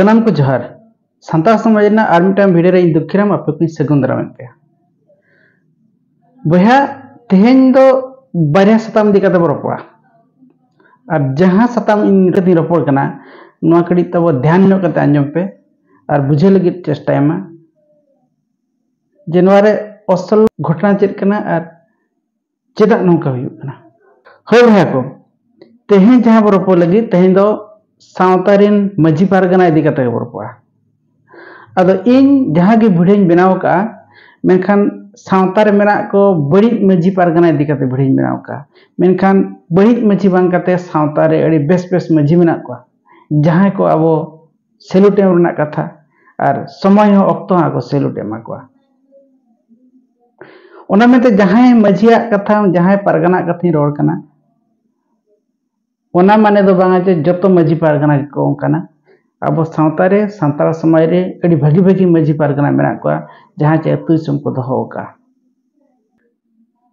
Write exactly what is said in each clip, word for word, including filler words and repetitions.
ᱥᱟᱱᱟᱢ ᱠᱚ ᱡᱚᱦᱟᱨ᱾ ᱥᱟᱱᱛᱟᱲ ᱥᱚᱢᱟᱡᱽ ᱨᱮᱱᱟᱜ ᱟᱨ ᱢᱤᱫᱴᱟᱝ ᱵᱷᱤᱰᱤᱭᱳ ᱨᱮ ᱤᱧ ᱫᱩᱠᱷᱤᱨᱟᱢ ᱟᱯᱮ ᱠᱚᱧ ᱥᱟᱹᱜᱩᱱ ᱫᱟᱨᱟᱢᱮᱫ ᱯᱮᱭᱟ᱾ ᱵᱚᱭᱦᱟ, ᱛᱮᱦᱮᱧ ᱫᱚ ᱵᱟᱨᱭᱟ ᱥᱟᱛᱟᱢ ᱤᱫᱤ ᱠᱟᱛᱮ ᱵᱚ ᱨᱚᱯᱚᱲᱟ᱾ ᱟᱨ ᱡᱟᱦᱟᱸ ᱥᱟᱛᱟᱢ ᱤᱧ ᱱᱤᱛᱚᱜ ᱤᱧ ᱨᱚᱯᱚᱲ ᱠᱟᱱᱟ, ᱱᱚᱣᱟ ᱠᱟᱹᱴᱤᱡ ᱛᱟᱵᱚ ᱫᱷᱮᱭᱟᱱ ᱧᱚᱜ ᱠᱟᱛᱮ ᱟᱸᱡᱚᱢ ᱯᱮ ᱟᱨ ᱵᱩᱡᱷᱟᱹᱣ ᱞᱟᱹᱜᱤᱫ ᱪᱮᱥᱴᱟᱭ ᱢᱟ, ᱡᱮ ᱱᱚᱣᱟ ᱨᱮ ᱚᱥᱚᱞ ᱜᱷᱚᱴᱚᱱᱟ ᱪᱮᱫ ᱠᱟᱱᱟ ᱟᱨ ᱪᱮᱫᱟᱜ ᱱᱚᱝᱠᱟ ᱦᱩᱭᱩᱜ ᱠᱟᱱᱟ᱾ ᱦᱳᱭ ᱵᱚᱭᱦᱟ ᱠᱚ, ᱛᱮᱦᱮᱧ ᱡᱟᱦᱟᱸ ᱵᱚ ᱨᱚᱯᱚᱲ ᱞᱟᱹᱜᱤᱫ, ᱛᱮᱦᱮᱧ ᱫᱚ ᱥᱟᱶᱛᱟ ᱨᱮᱱ ᱢᱟᱹᱡᱷᱤ ᱯᱟᱨᱜᱟᱱᱟ ᱤᱫᱤ ᱠᱟᱛᱮ ᱜᱮᱵᱚ ᱨᱚᱯᱚᱲᱟ᱾ ᱟᱫᱚ ᱤᱧ ᱡᱟᱦᱟᱸ ᱜᱮ ᱵᱷᱤᱰᱤᱭᱳᱧ ᱵᱮᱱᱟᱣ ᱠᱟᱜᱼᱟ, ᱢᱮᱱᱠᱷᱟᱱ ᱥᱟᱶᱛᱟ ᱨᱮ ᱢᱮᱱᱟᱜ ᱠᱚ ᱵᱟᱹᱲᱤᱡ ᱢᱟᱹᱡᱷᱤ ᱯᱟᱨᱜᱟᱱᱟ ᱤᱫᱤ ᱠᱟᱛᱮ ᱵᱷᱤᱰᱤᱭᱳᱧ ᱵᱮᱱᱟᱣ ᱠᱟᱜᱼᱟ᱾ ᱢᱮᱱᱠᱷᱟᱱ ᱵᱟᱹᱲᱤᱡ ᱢᱟᱹᱡᱷᱤ ᱵᱟᱝ ᱠᱟᱛᱮ ᱥᱟᱶᱛᱟ ᱨᱮ ᱟᱹᱰᱤ ᱵᱮᱥ ᱵᱮᱥ ᱢᱟᱹᱡᱷᱤ ᱢᱮᱱᱟᱜ ᱠᱚᱣᱟ, ᱡᱟᱦᱟᱸᱭ ᱠᱚ ᱟᱵᱚ ᱥᱮᱞᱩᱴ ᱮᱢ ᱨᱮᱱᱟᱜ ᱠᱟᱛᱷᱟ ᱟᱨ ᱥᱚᱢᱚᱭ ᱦᱚᱸ ᱚᱠᱛᱚ ᱦᱚᱸ ᱟᱠᱚ ᱥᱮᱞᱩᱴ ᱮᱢᱟ ᱠᱚᱣᱟ᱾ ᱚᱱᱟ ᱢᱮᱱᱛᱮ ᱡᱟᱦᱟᱸᱭ ᱢᱟᱹᱡᱷᱤᱭᱟᱜ ᱠᱟᱛᱷᱟ, ᱡᱟᱦᱟᱸᱭ ᱯᱟᱨᱜᱟᱱᱟᱜ ᱠᱟᱛᱷᱟᱧ ᱨᱚᱲ ᱠᱟᱱᱟ, ᱚᱱᱟ ᱢᱟᱱᱮ ᱫᱚ ᱵᱟᱝᱟ ᱡᱮ ᱡᱚᱛᱚ ᱢᱟᱹᱡᱷᱤ ᱯᱟᱨᱜᱟᱱᱟ ᱜᱮᱠᱚ ᱚᱱᱠᱟᱱᱟ᱾ ᱟᱵᱚ ᱥᱟᱶᱛᱟ ᱨᱮ, ᱥᱟᱱᱛᱟᱲ ᱥᱚᱢᱟᱡᱽ ᱨᱮ ᱟᱹᱰᱤ ᱵᱷᱟᱹᱜᱤ ᱵᱷᱟᱹᱜᱤ ᱢᱟᱹᱡᱷᱤ ᱯᱟᱨᱜᱟᱱᱟ ᱢᱮᱱᱟᱜ ᱠᱚᱣᱟ, ᱡᱟᱦᱟᱸᱭ ᱪᱮ ᱟᱹᱛᱩ ᱫᱤᱥᱚᱢ ᱠᱚ ᱫᱚᱦᱚ ᱟᱠᱟᱫᱼᱟ᱾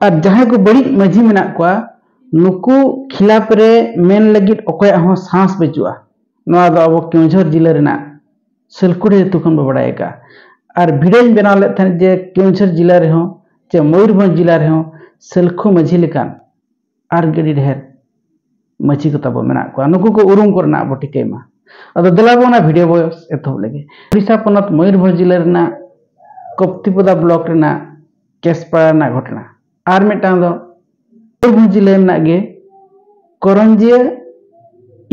ᱟᱨ ᱡᱟᱦᱟᱸᱭ ᱠᱚ ᱵᱟᱹᱲᱤᱡ ᱢᱟᱹᱡᱷᱤ ᱢᱮᱱᱟᱜ ᱠᱚᱣᱟ, ᱱᱩᱠᱩ ᱠᱷᱤᱞᱟᱯ ᱨᱮ ᱢᱮᱱ ᱞᱟᱹᱜᱤᱫ ᱚᱠᱚᱭᱟᱜ ᱦᱚᱸ ᱥᱟᱦᱥ ᱵᱟᱹᱪᱩᱜᱼᱟ᱾ ᱱᱚᱣᱟ ᱫᱚ ᱟᱵᱚ ᱠᱮᱣᱚᱱᱡᱷᱚᱨ ᱡᱤᱞᱟᱹ ᱨᱮᱱᱟᱜ ᱥᱟᱹᱞᱠᱷᱩᱲᱤ ᱟᱹᱛᱩ ᱠᱷᱚᱱ ᱵᱚ ᱵᱟᱲᱟᱭ ᱟᱠᱟᱫᱼᱟ᱾ ᱟᱨ ᱵᱷᱤᱰᱤᱭᱳᱧ ᱵᱮᱱᱟᱣ ᱞᱮᱫ ᱛᱟᱦᱮᱸᱫ ᱡᱮ ᱠᱮᱣᱚᱱᱡᱷᱚᱨ ᱡᱤᱞᱟᱹ ᱨᱮᱦᱚᱸ ᱪᱮ ᱢᱚᱭᱩᱨᱵᱷᱚᱸᱡᱽ ᱡᱤᱞᱟᱹ ᱨᱮᱦᱚᱸ ᱥᱟᱹᱞᱠᱷᱩ ᱢᱟᱹᱡᱷᱤ ᱞᱮᱠᱟᱱ ᱟᱨ ᱟᱹᱰᱤ ᱰᱷᱮᱨ ᱢᱟᱹᱡᱷᱤ ᱠᱚ ᱛᱟᱵᱚ ᱢᱮᱱᱟᱜ ᱠᱚᱣᱟ, ᱱᱩᱠᱩ ᱠᱚ ᱩᱨᱩᱢ ᱠᱚᱨᱮᱱᱟᱜ ᱵᱚ ᱴᱷᱤᱠᱟᱹᱭ ᱢᱟ᱾ ᱟᱫᱚ ᱫᱮᱞᱟ ᱵᱚ ᱚᱱᱟ ᱵᱷᱤᱰᱤᱭᱳ ᱵᱚ ᱮᱛᱚᱦᱚᱵ ᱞᱮᱜᱮ᱾ ᱩᱲᱤᱥᱥᱟ ᱯᱚᱱᱚᱛ ᱢᱚᱭᱩᱨᱵᱷᱚᱸᱡᱽ ᱡᱤᱞᱟᱹ ᱨᱮᱱᱟᱜ ᱠᱚᱯᱛᱤᱯᱚᱫᱟ ᱵᱞᱚᱠ ᱨᱮᱱᱟᱜ ᱠᱮᱥᱯᱟᱲᱟ ᱨᱮᱱᱟᱜ ᱜᱷᱚᱴᱚᱱᱟ᱾ ᱟᱨ ᱢᱤᱫᱴᱟᱝ ᱫᱚ ᱢᱚᱭᱩᱨᱵᱷᱚᱸᱡᱽ ᱡᱤᱞᱟᱹ ᱨᱮᱱᱟᱜ ᱜᱮ ᱠᱚᱨᱚᱧᱡᱤᱭᱟᱹ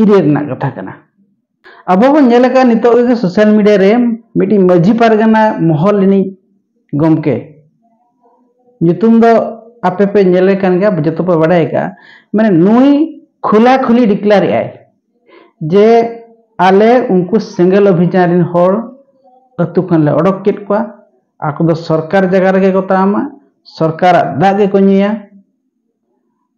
ᱮᱨᱤᱭᱟ ᱨᱮᱱᱟᱜ ᱠᱟᱛᱷᱟ ᱠᱟᱱᱟ᱾ ᱟᱵᱚ ᱵᱚᱱ ᱧᱮᱞ ᱟᱠᱟᱫ ᱱᱤᱛᱚᱜ ᱜᱮ ᱥᱳᱥᱟᱞ ᱢᱤᱰᱤᱭᱟ ᱨᱮ ᱢᱤᱫᱴᱤᱡ ᱢᱟᱹᱡᱷᱤ ᱯᱟᱨᱜᱟᱱᱟ ᱢᱚᱦᱚᱞ ᱨᱤᱱᱤᱡ ᱜᱚᱢᱠᱮ, ᱧᱩᱛᱩᱢ ᱫᱚ ᱟᱯᱮ ᱯᱮ ᱧᱮᱞᱮ ᱠᱟᱱ ᱜᱮᱭᱟ, ᱡᱚᱛᱚ ᱯᱮ ᱵᱟᱰᱟᱭ ᱟᱠᱟᱫᱼᱟ, ᱢᱟᱱᱮ ᱱᱩᱭ ᱠᱷᱩᱞᱟ ᱠᱷᱩᱞᱤ ᱰᱤᱠᱞᱮᱭᱟᱨ ᱮᱫᱟᱭ ᱡᱮ ᱟᱞᱮ ᱩᱱᱠᱩ ᱥᱮᱸᱜᱮᱞ ᱚᱵᱷᱤᱡᱟᱱ ᱨᱤᱱ ᱦᱚᱲ ᱟᱹᱛᱩ ᱠᱷᱚᱱ ᱞᱮ ᱚᱰᱚᱠ ᱠᱮᱫ ᱠᱚᱣᱟ, ᱟᱠᱚ ᱫᱚ ᱥᱚᱨᱠᱟᱨ ᱡᱟᱭᱜᱟ ᱨᱮᱜᱮ ᱠᱚ ᱛᱟᱲᱟᱢᱟ, ᱥᱚᱨᱠᱟᱨᱟᱜ ᱫᱟᱜ ᱜᱮᱠᱚ ᱧᱩᱭᱟ,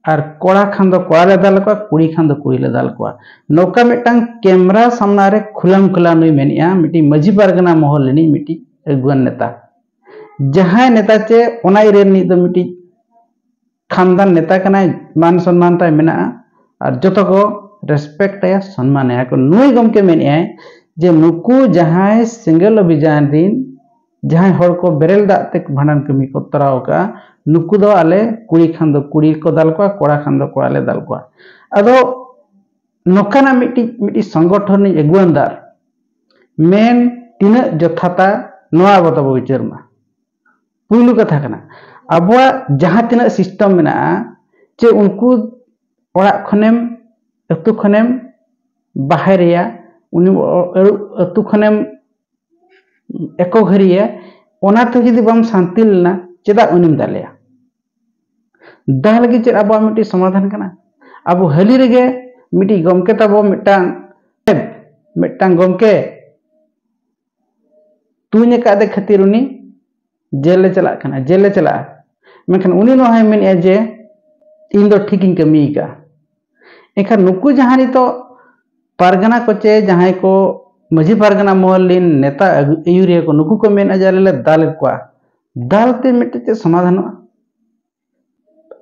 ᱟᱨ ᱠᱚᱲᱟ ᱠᱷᱟᱱ ᱫᱚ ᱠᱚᱲᱟ ᱞᱮ ᱫᱟᱞ ᱠᱚᱣᱟ, ᱠᱩᱲᱤ ᱠᱷᱟᱱ ᱫᱚ ᱠᱩᱲᱤ ᱞᱮ ᱫᱟᱞ ᱠᱚᱣᱟ᱾ ᱱᱚᱝᱠᱟ ᱢᱤᱫᱴᱟᱝ ᱠᱮᱢᱨᱟ ᱥᱟᱢᱱᱟ ᱨᱮ ᱠᱷᱩᱞᱟᱢ ᱠᱷᱩᱞᱟ ᱱᱩᱭ ᱢᱮᱱᱮᱫᱼᱟ, ᱢᱤᱫᱴᱤᱡ ᱢᱟᱹᱡᱷᱤ ᱯᱟᱨᱜᱟᱱᱟ ᱢᱚᱦᱚᱞ ᱨᱤᱱᱤᱡ ᱢᱤᱫᱴᱤᱡ ᱟᱹᱜᱩᱣᱟᱹᱱ ᱱᱮᱛᱟ᱾ ᱡᱟᱦᱟᱸᱭ ᱱᱮᱛᱟ ᱪᱮ ᱚᱱᱟ ᱮᱨᱤᱭᱟ ᱨᱤᱱᱤᱡ ᱫᱚ ᱢᱤᱫᱴᱤᱡ ᱠᱷᱟᱱᱫᱟᱱ ᱱᱮᱛᱟ ᱠᱟᱱᱟᱭ, ᱢᱟᱱ ᱥᱚᱱᱢᱟᱱ ᱛᱟᱭ ᱢᱮᱱᱟᱜᱼᱟ, ᱟᱨ ᱡᱚᱛᱚ ᱠᱚ ᱨᱮᱥᱯᱮᱠᱴ ᱟᱭᱟ, ᱥᱚᱱᱢᱟᱱ ᱟᱭᱟ ᱠᱚ᱾ ᱱᱩᱭ ᱜᱚᱢᱠᱮ ᱢᱮᱱᱮᱫᱼᱟᱭ ᱡᱮ ᱱᱩᱠᱩ ᱡᱟᱦᱟᱸᱭ ᱥᱮᱸᱜᱮᱞ ᱚᱵᱷᱤᱡᱟᱱ ᱨᱤᱱ ᱡᱟᱦᱟᱸᱭ ᱦᱚᱲ ᱠᱚ ᱵᱮᱨᱮᱞ ᱫᱟᱜ ᱛᱮ ᱵᱷᱟᱸᱰᱟᱱ ᱠᱟᱹᱢᱤ ᱠᱚ ᱛᱚᱨᱟᱣ ᱟᱠᱟᱫᱼᱟ, ᱱᱩᱠᱩ ᱫᱚ ᱟᱞᱮ ᱠᱩᱲᱤ ᱠᱷᱟᱱ ᱫᱚ ᱠᱩᱲᱤ ᱠᱚ ᱫᱟᱞ ᱠᱚᱣᱟ, ᱠᱚᱲᱟ ᱠᱷᱟᱱ ᱫᱚ ᱠᱚᱲᱟ ᱞᱮ ᱫᱟᱞ ᱠᱚᱣᱟ᱾ ᱟᱫᱚ ᱱᱚᱝᱠᱟᱱᱟᱜ ᱢᱤᱫᱴᱤᱡ ᱢᱤᱫᱴᱤᱡ ᱥᱚᱝᱜᱚᱴᱷᱚᱱ ᱨᱤᱱᱤᱡ ᱟᱹᱜᱩᱣᱟᱹᱱ ᱫᱟᱨ ᱢᱮᱱ ᱛᱤᱱᱟᱹᱜ ᱡᱚᱛᱷᱟᱛᱟ, ᱱᱚᱣᱟ ᱟᱵᱚ ᱫᱚᱵᱚ ᱵᱤᱪᱟᱹᱨ ᱢᱟ᱾ ᱯᱩᱭᱞᱩ ᱠᱟᱛᱷᱟ ᱠᱟᱱᱟ, ᱟᱵᱚᱣᱟᱜ ᱡᱟᱦᱟᱸ ᱛᱤᱱᱟᱹᱜ ᱥᱤᱥᱴᱮᱢ ᱢᱮᱱᱟᱜᱼᱟ, ᱪᱮ ᱩᱱᱠᱩ ᱚᱲᱟᱜ ᱠᱷᱚᱱᱮᱢ, ᱟᱹᱛᱩ ᱠᱷᱚᱱᱮᱢ ᱵᱟᱦᱮᱨᱮᱭᱟ, ᱩᱱᱤ ᱚ-, ᱟᱹᱛᱩ ᱠᱷᱚᱱᱮᱢ ᱮᱠᱚ ᱜᱷᱟᱹᱨᱤᱭᱟ, ᱚᱱᱟ ᱛᱮ ᱡᱩᱫᱤ ᱵᱟᱢ ᱥᱟᱱᱛᱤ ᱞᱮᱱᱟ, ᱪᱮᱫᱟᱜ ᱩᱱᱤᱢ ᱫᱟᱞᱮᱭᱟ? ᱫᱟᱞ ᱜᱮ ᱪᱮᱫ ᱟᱵᱚᱣᱟᱜ ᱢᱤᱫᱴᱤᱡ ᱥᱚᱢᱟᱫᱷᱟᱱ ᱠᱟᱱᱟ? ᱟᱵᱚ ᱦᱟᱹᱞᱤ ᱨᱮᱜᱮ ᱢᱤᱫᱴᱤᱡ ᱜᱚᱢᱠᱮ ᱛᱟᱵᱚ ᱢᱤᱫᱴᱟᱝ, ᱢᱤᱫᱴᱟᱝ ᱜᱚᱢᱠᱮ ᱛᱩᱧ ᱟᱠᱟᱫ ᱠᱷᱟᱹᱛᱤᱨ ᱩᱱᱤ ᱡᱮᱞ ᱮ ᱪᱟᱞᱟᱜ ᱠᱟᱱᱟ, ᱡᱮᱞ ᱮ ᱪᱟᱞᱟᱜᱼᱟ᱾ ᱢᱮᱱᱠᱷᱟᱱ ᱩᱱᱤ ᱱᱚᱣᱟ ᱦᱚᱸᱭ ᱢᱮᱱᱮᱫᱼᱟ ᱡᱮ ᱤᱧ ᱫᱚ ᱴᱷᱤᱠ ᱤᱧ ᱠᱟᱹᱢᱤ ᱟᱠᱟᱫᱼᱟ᱾ ᱮᱱᱠᱷᱟᱱ ᱱᱩᱠᱩ ᱡᱟᱦᱟᱸ ᱱᱤᱛᱚᱜ ᱯᱟᱨᱜᱟᱱᱟ ᱠᱚ ᱪᱮ ᱡᱟᱦᱟᱸᱭ ᱠᱚ ᱢᱟᱹᱡᱷᱤ ᱯᱟᱨᱜᱟᱱᱟ ᱢᱚᱦᱚᱞ ᱨᱤᱱ ᱱᱮᱛᱟ ᱟᱹᱜᱩ-, ᱟᱹᱭᱩᱨᱤᱭᱟᱹ ᱠᱚ, ᱱᱩᱠᱩ ᱠᱚ ᱢᱮᱱᱮᱫᱼᱟ ᱡᱮ ᱟᱞᱮ ᱞᱮ ᱫᱟᱞᱮᱫ ᱠᱚᱣᱟ᱾ ᱫᱟᱞ ᱛᱮ ᱢᱤᱫᱴᱮᱡ ᱪᱮᱫ ᱥᱚᱢᱟᱫᱷᱟᱱᱚᱜᱼᱟ?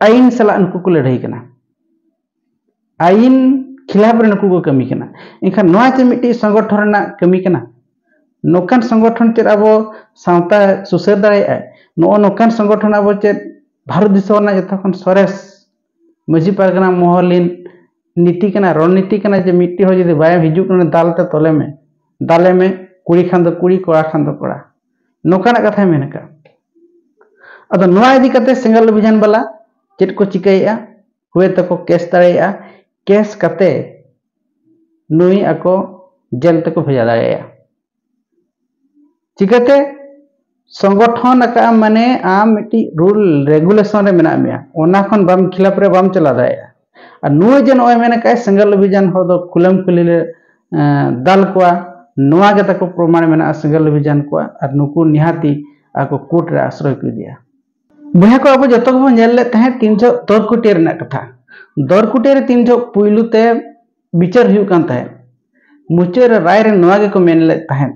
ᱟᱹᱭᱤᱱ ᱥᱟᱞᱟᱜ ᱱᱩᱠᱩ ᱠᱚ ᱞᱟᱹᱲᱦᱟᱹᱭ ᱠᱟᱱᱟ, ᱟᱹᱭᱤᱱ ᱠᱷᱤᱞᱟᱯ ᱨᱮ ᱱᱩᱠᱩ ᱠᱚ ᱠᱟᱹᱢᱤ ᱠᱟᱱᱟ᱾ ᱮᱱᱠᱷᱟᱱ ᱱᱚᱣᱟ ᱪᱮᱫ ᱢᱤᱫᱴᱤᱡ ᱥᱚᱝᱜᱚᱴᱷᱚᱱ ᱨᱮᱱᱟᱜ ᱠᱟᱹᱢᱤ ᱠᱟᱱᱟ? ᱱᱚᱝᱠᱟᱱ ᱥᱚᱝᱜᱚᱴᱷᱚᱱ ᱪᱮᱫ ᱟᱵᱚ ᱥᱟᱶᱛᱟ ᱥᱩᱥᱟᱹᱨ ᱫᱟᱲᱮᱭᱟᱜᱼᱟᱭ? ᱱᱚᱜᱼᱚ ᱱᱚᱝᱠᱟᱱ ᱥᱚᱝᱜᱚᱴᱷᱚᱱ ᱟᱵᱚ ᱪᱮᱫ ᱵᱷᱟᱨᱚᱛ ᱫᱤᱥᱚᱢ ᱨᱮᱱᱟᱜ ᱡᱚᱛᱚ ᱠᱷᱚᱱ ᱥᱚᱨᱮᱥ ᱢᱟᱹᱡᱷᱤ ᱯᱟᱨᱜᱟᱱᱟ ᱢᱚᱦᱚᱞ ᱨᱤᱱ ᱱᱤᱛᱤ ᱠᱟᱱᱟ, ᱨᱚᱲᱱᱤᱛᱤ ᱠᱟᱱᱟ ᱡᱮ ᱢᱤᱫᱴᱤᱡ ᱦᱚᱲ ᱡᱩᱫᱤ ᱵᱟᱭ ᱦᱤᱡᱩᱜ ᱠᱟᱱᱟ, ᱫᱟᱞ ᱛᱮ ᱛᱚᱞᱮ ᱢᱮ, ᱫᱟᱞᱮ ᱢᱮ, ᱠᱩᱲᱤ ᱠᱷᱟᱱ ᱫᱚ ᱠᱩᱲᱤ, ᱠᱚᱲᱟ ᱠᱷᱟᱱ ᱫᱚ ᱠᱚᱲᱟ, ᱱᱚᱝᱠᱟᱱᱟᱜ ᱠᱟᱛᱷᱟᱭ ᱢᱮᱱ ᱟᱠᱟᱫ᱾ ᱟᱫᱚ ᱱᱚᱣᱟ ᱤᱫᱤ ᱠᱟᱛᱮ ᱥᱮᱸᱜᱮᱞ ᱚᱵᱷᱤᱡᱟᱱ ᱵᱟᱞᱟ ᱪᱮᱫ ᱠᱚ ᱪᱤᱠᱟᱹᱭᱮᱫᱼᱟ? ᱦᱳᱭ ᱛᱟᱠᱚ ᱠᱮᱥ ᱫᱟᱲᱮᱭᱟᱜᱼᱟ, ᱠᱮᱥ ᱠᱟᱛᱮ ᱱᱩᱭ ᱟᱠᱚ ᱡᱮᱞ ᱛᱮᱠᱚ ᱵᱷᱮᱡᱟ ᱫᱟᱲᱮᱭᱟᱜᱼᱟ᱾ ᱪᱤᱠᱟᱹᱛᱮ? ᱥᱚᱝᱜᱚᱴᱷᱚᱱ ᱟᱠᱟᱫᱼᱟ, ᱢᱟᱱᱮ ᱟᱢ ᱢᱤᱫᱴᱤᱡ ᱨᱩᱞ ᱨᱮᱜᱩᱞᱮᱥᱚᱱ ᱨᱮ ᱢᱮᱱᱟᱜ ᱢᱮᱭᱟ, ᱚᱱᱟ ᱠᱷᱚᱱ ᱵᱟᱢ ᱠᱷᱤᱞᱟᱯ ᱨᱮ ᱵᱟᱢ ᱪᱟᱞᱟᱣ ᱫᱟᱲᱮᱭᱟᱜᱼᱟ᱾ ᱟᱨ ᱱᱩᱭ ᱡᱮ ᱱᱚᱜᱼᱚᱭ ᱢᱮᱱ ᱟᱠᱟᱫᱼᱟᱭ ᱥᱮᱸᱜᱮᱞ ᱚᱵᱷᱤᱡᱟᱱ ᱦᱚᱲ ᱫᱚ ᱠᱷᱩᱞᱟᱹᱢ ᱠᱷᱩᱞᱤ ᱞᱮ, ᱮᱸ, ᱫᱟᱞ ᱠᱚᱣᱟ, ᱱᱚᱣᱟ ᱜᱮ ᱛᱟᱠᱚ ᱯᱨᱚᱢᱟᱬ ᱢᱮᱱᱟᱜᱼᱟ ᱥᱮᱸᱜᱮᱞ ᱚᱵᱷᱤᱡᱟᱱ ᱠᱚᱣᱟᱜ, ᱟᱨ ᱱᱩᱠᱩ ᱱᱤᱦᱟᱹᱛᱤ ᱟᱠᱚ ᱠᱳᱨᱴ ᱨᱮ ᱟᱥᱨᱚᱭ ᱠᱚ ᱤᱫᱤᱭᱟ᱾ ᱵᱚᱭᱦᱟ ᱠᱚ, ᱟᱵᱚ ᱡᱚᱛᱚ ᱜᱮᱵᱚᱱ ᱧᱮᱞ ᱞᱮᱫ ᱛᱟᱦᱮᱸᱫ ᱛᱤᱱ ᱡᱚᱦᱚᱜ ᱫᱚᱨᱠᱩᱴᱤᱭᱟᱹ ᱨᱮᱱᱟᱜ ᱠᱟᱛᱷᱟ᱾ ᱫᱚᱨᱠᱩᱴᱤᱭᱟᱹ ᱨᱮ ᱛᱤᱱ ᱡᱚᱦᱚᱜ ᱯᱩᱭᱞᱩ ᱛᱮ ᱵᱤᱪᱟᱹᱨ ᱦᱩᱭᱩᱜ ᱠᱟᱱ ᱛᱟᱦᱮᱸᱫ, ᱢᱩᱪᱟᱹᱫ ᱨᱮ ᱨᱟᱭ ᱨᱮ ᱱᱚᱣᱟ ᱜᱮᱠᱚ ᱢᱮᱱ ᱞᱮᱫ ᱛᱟᱦᱮᱸᱫ,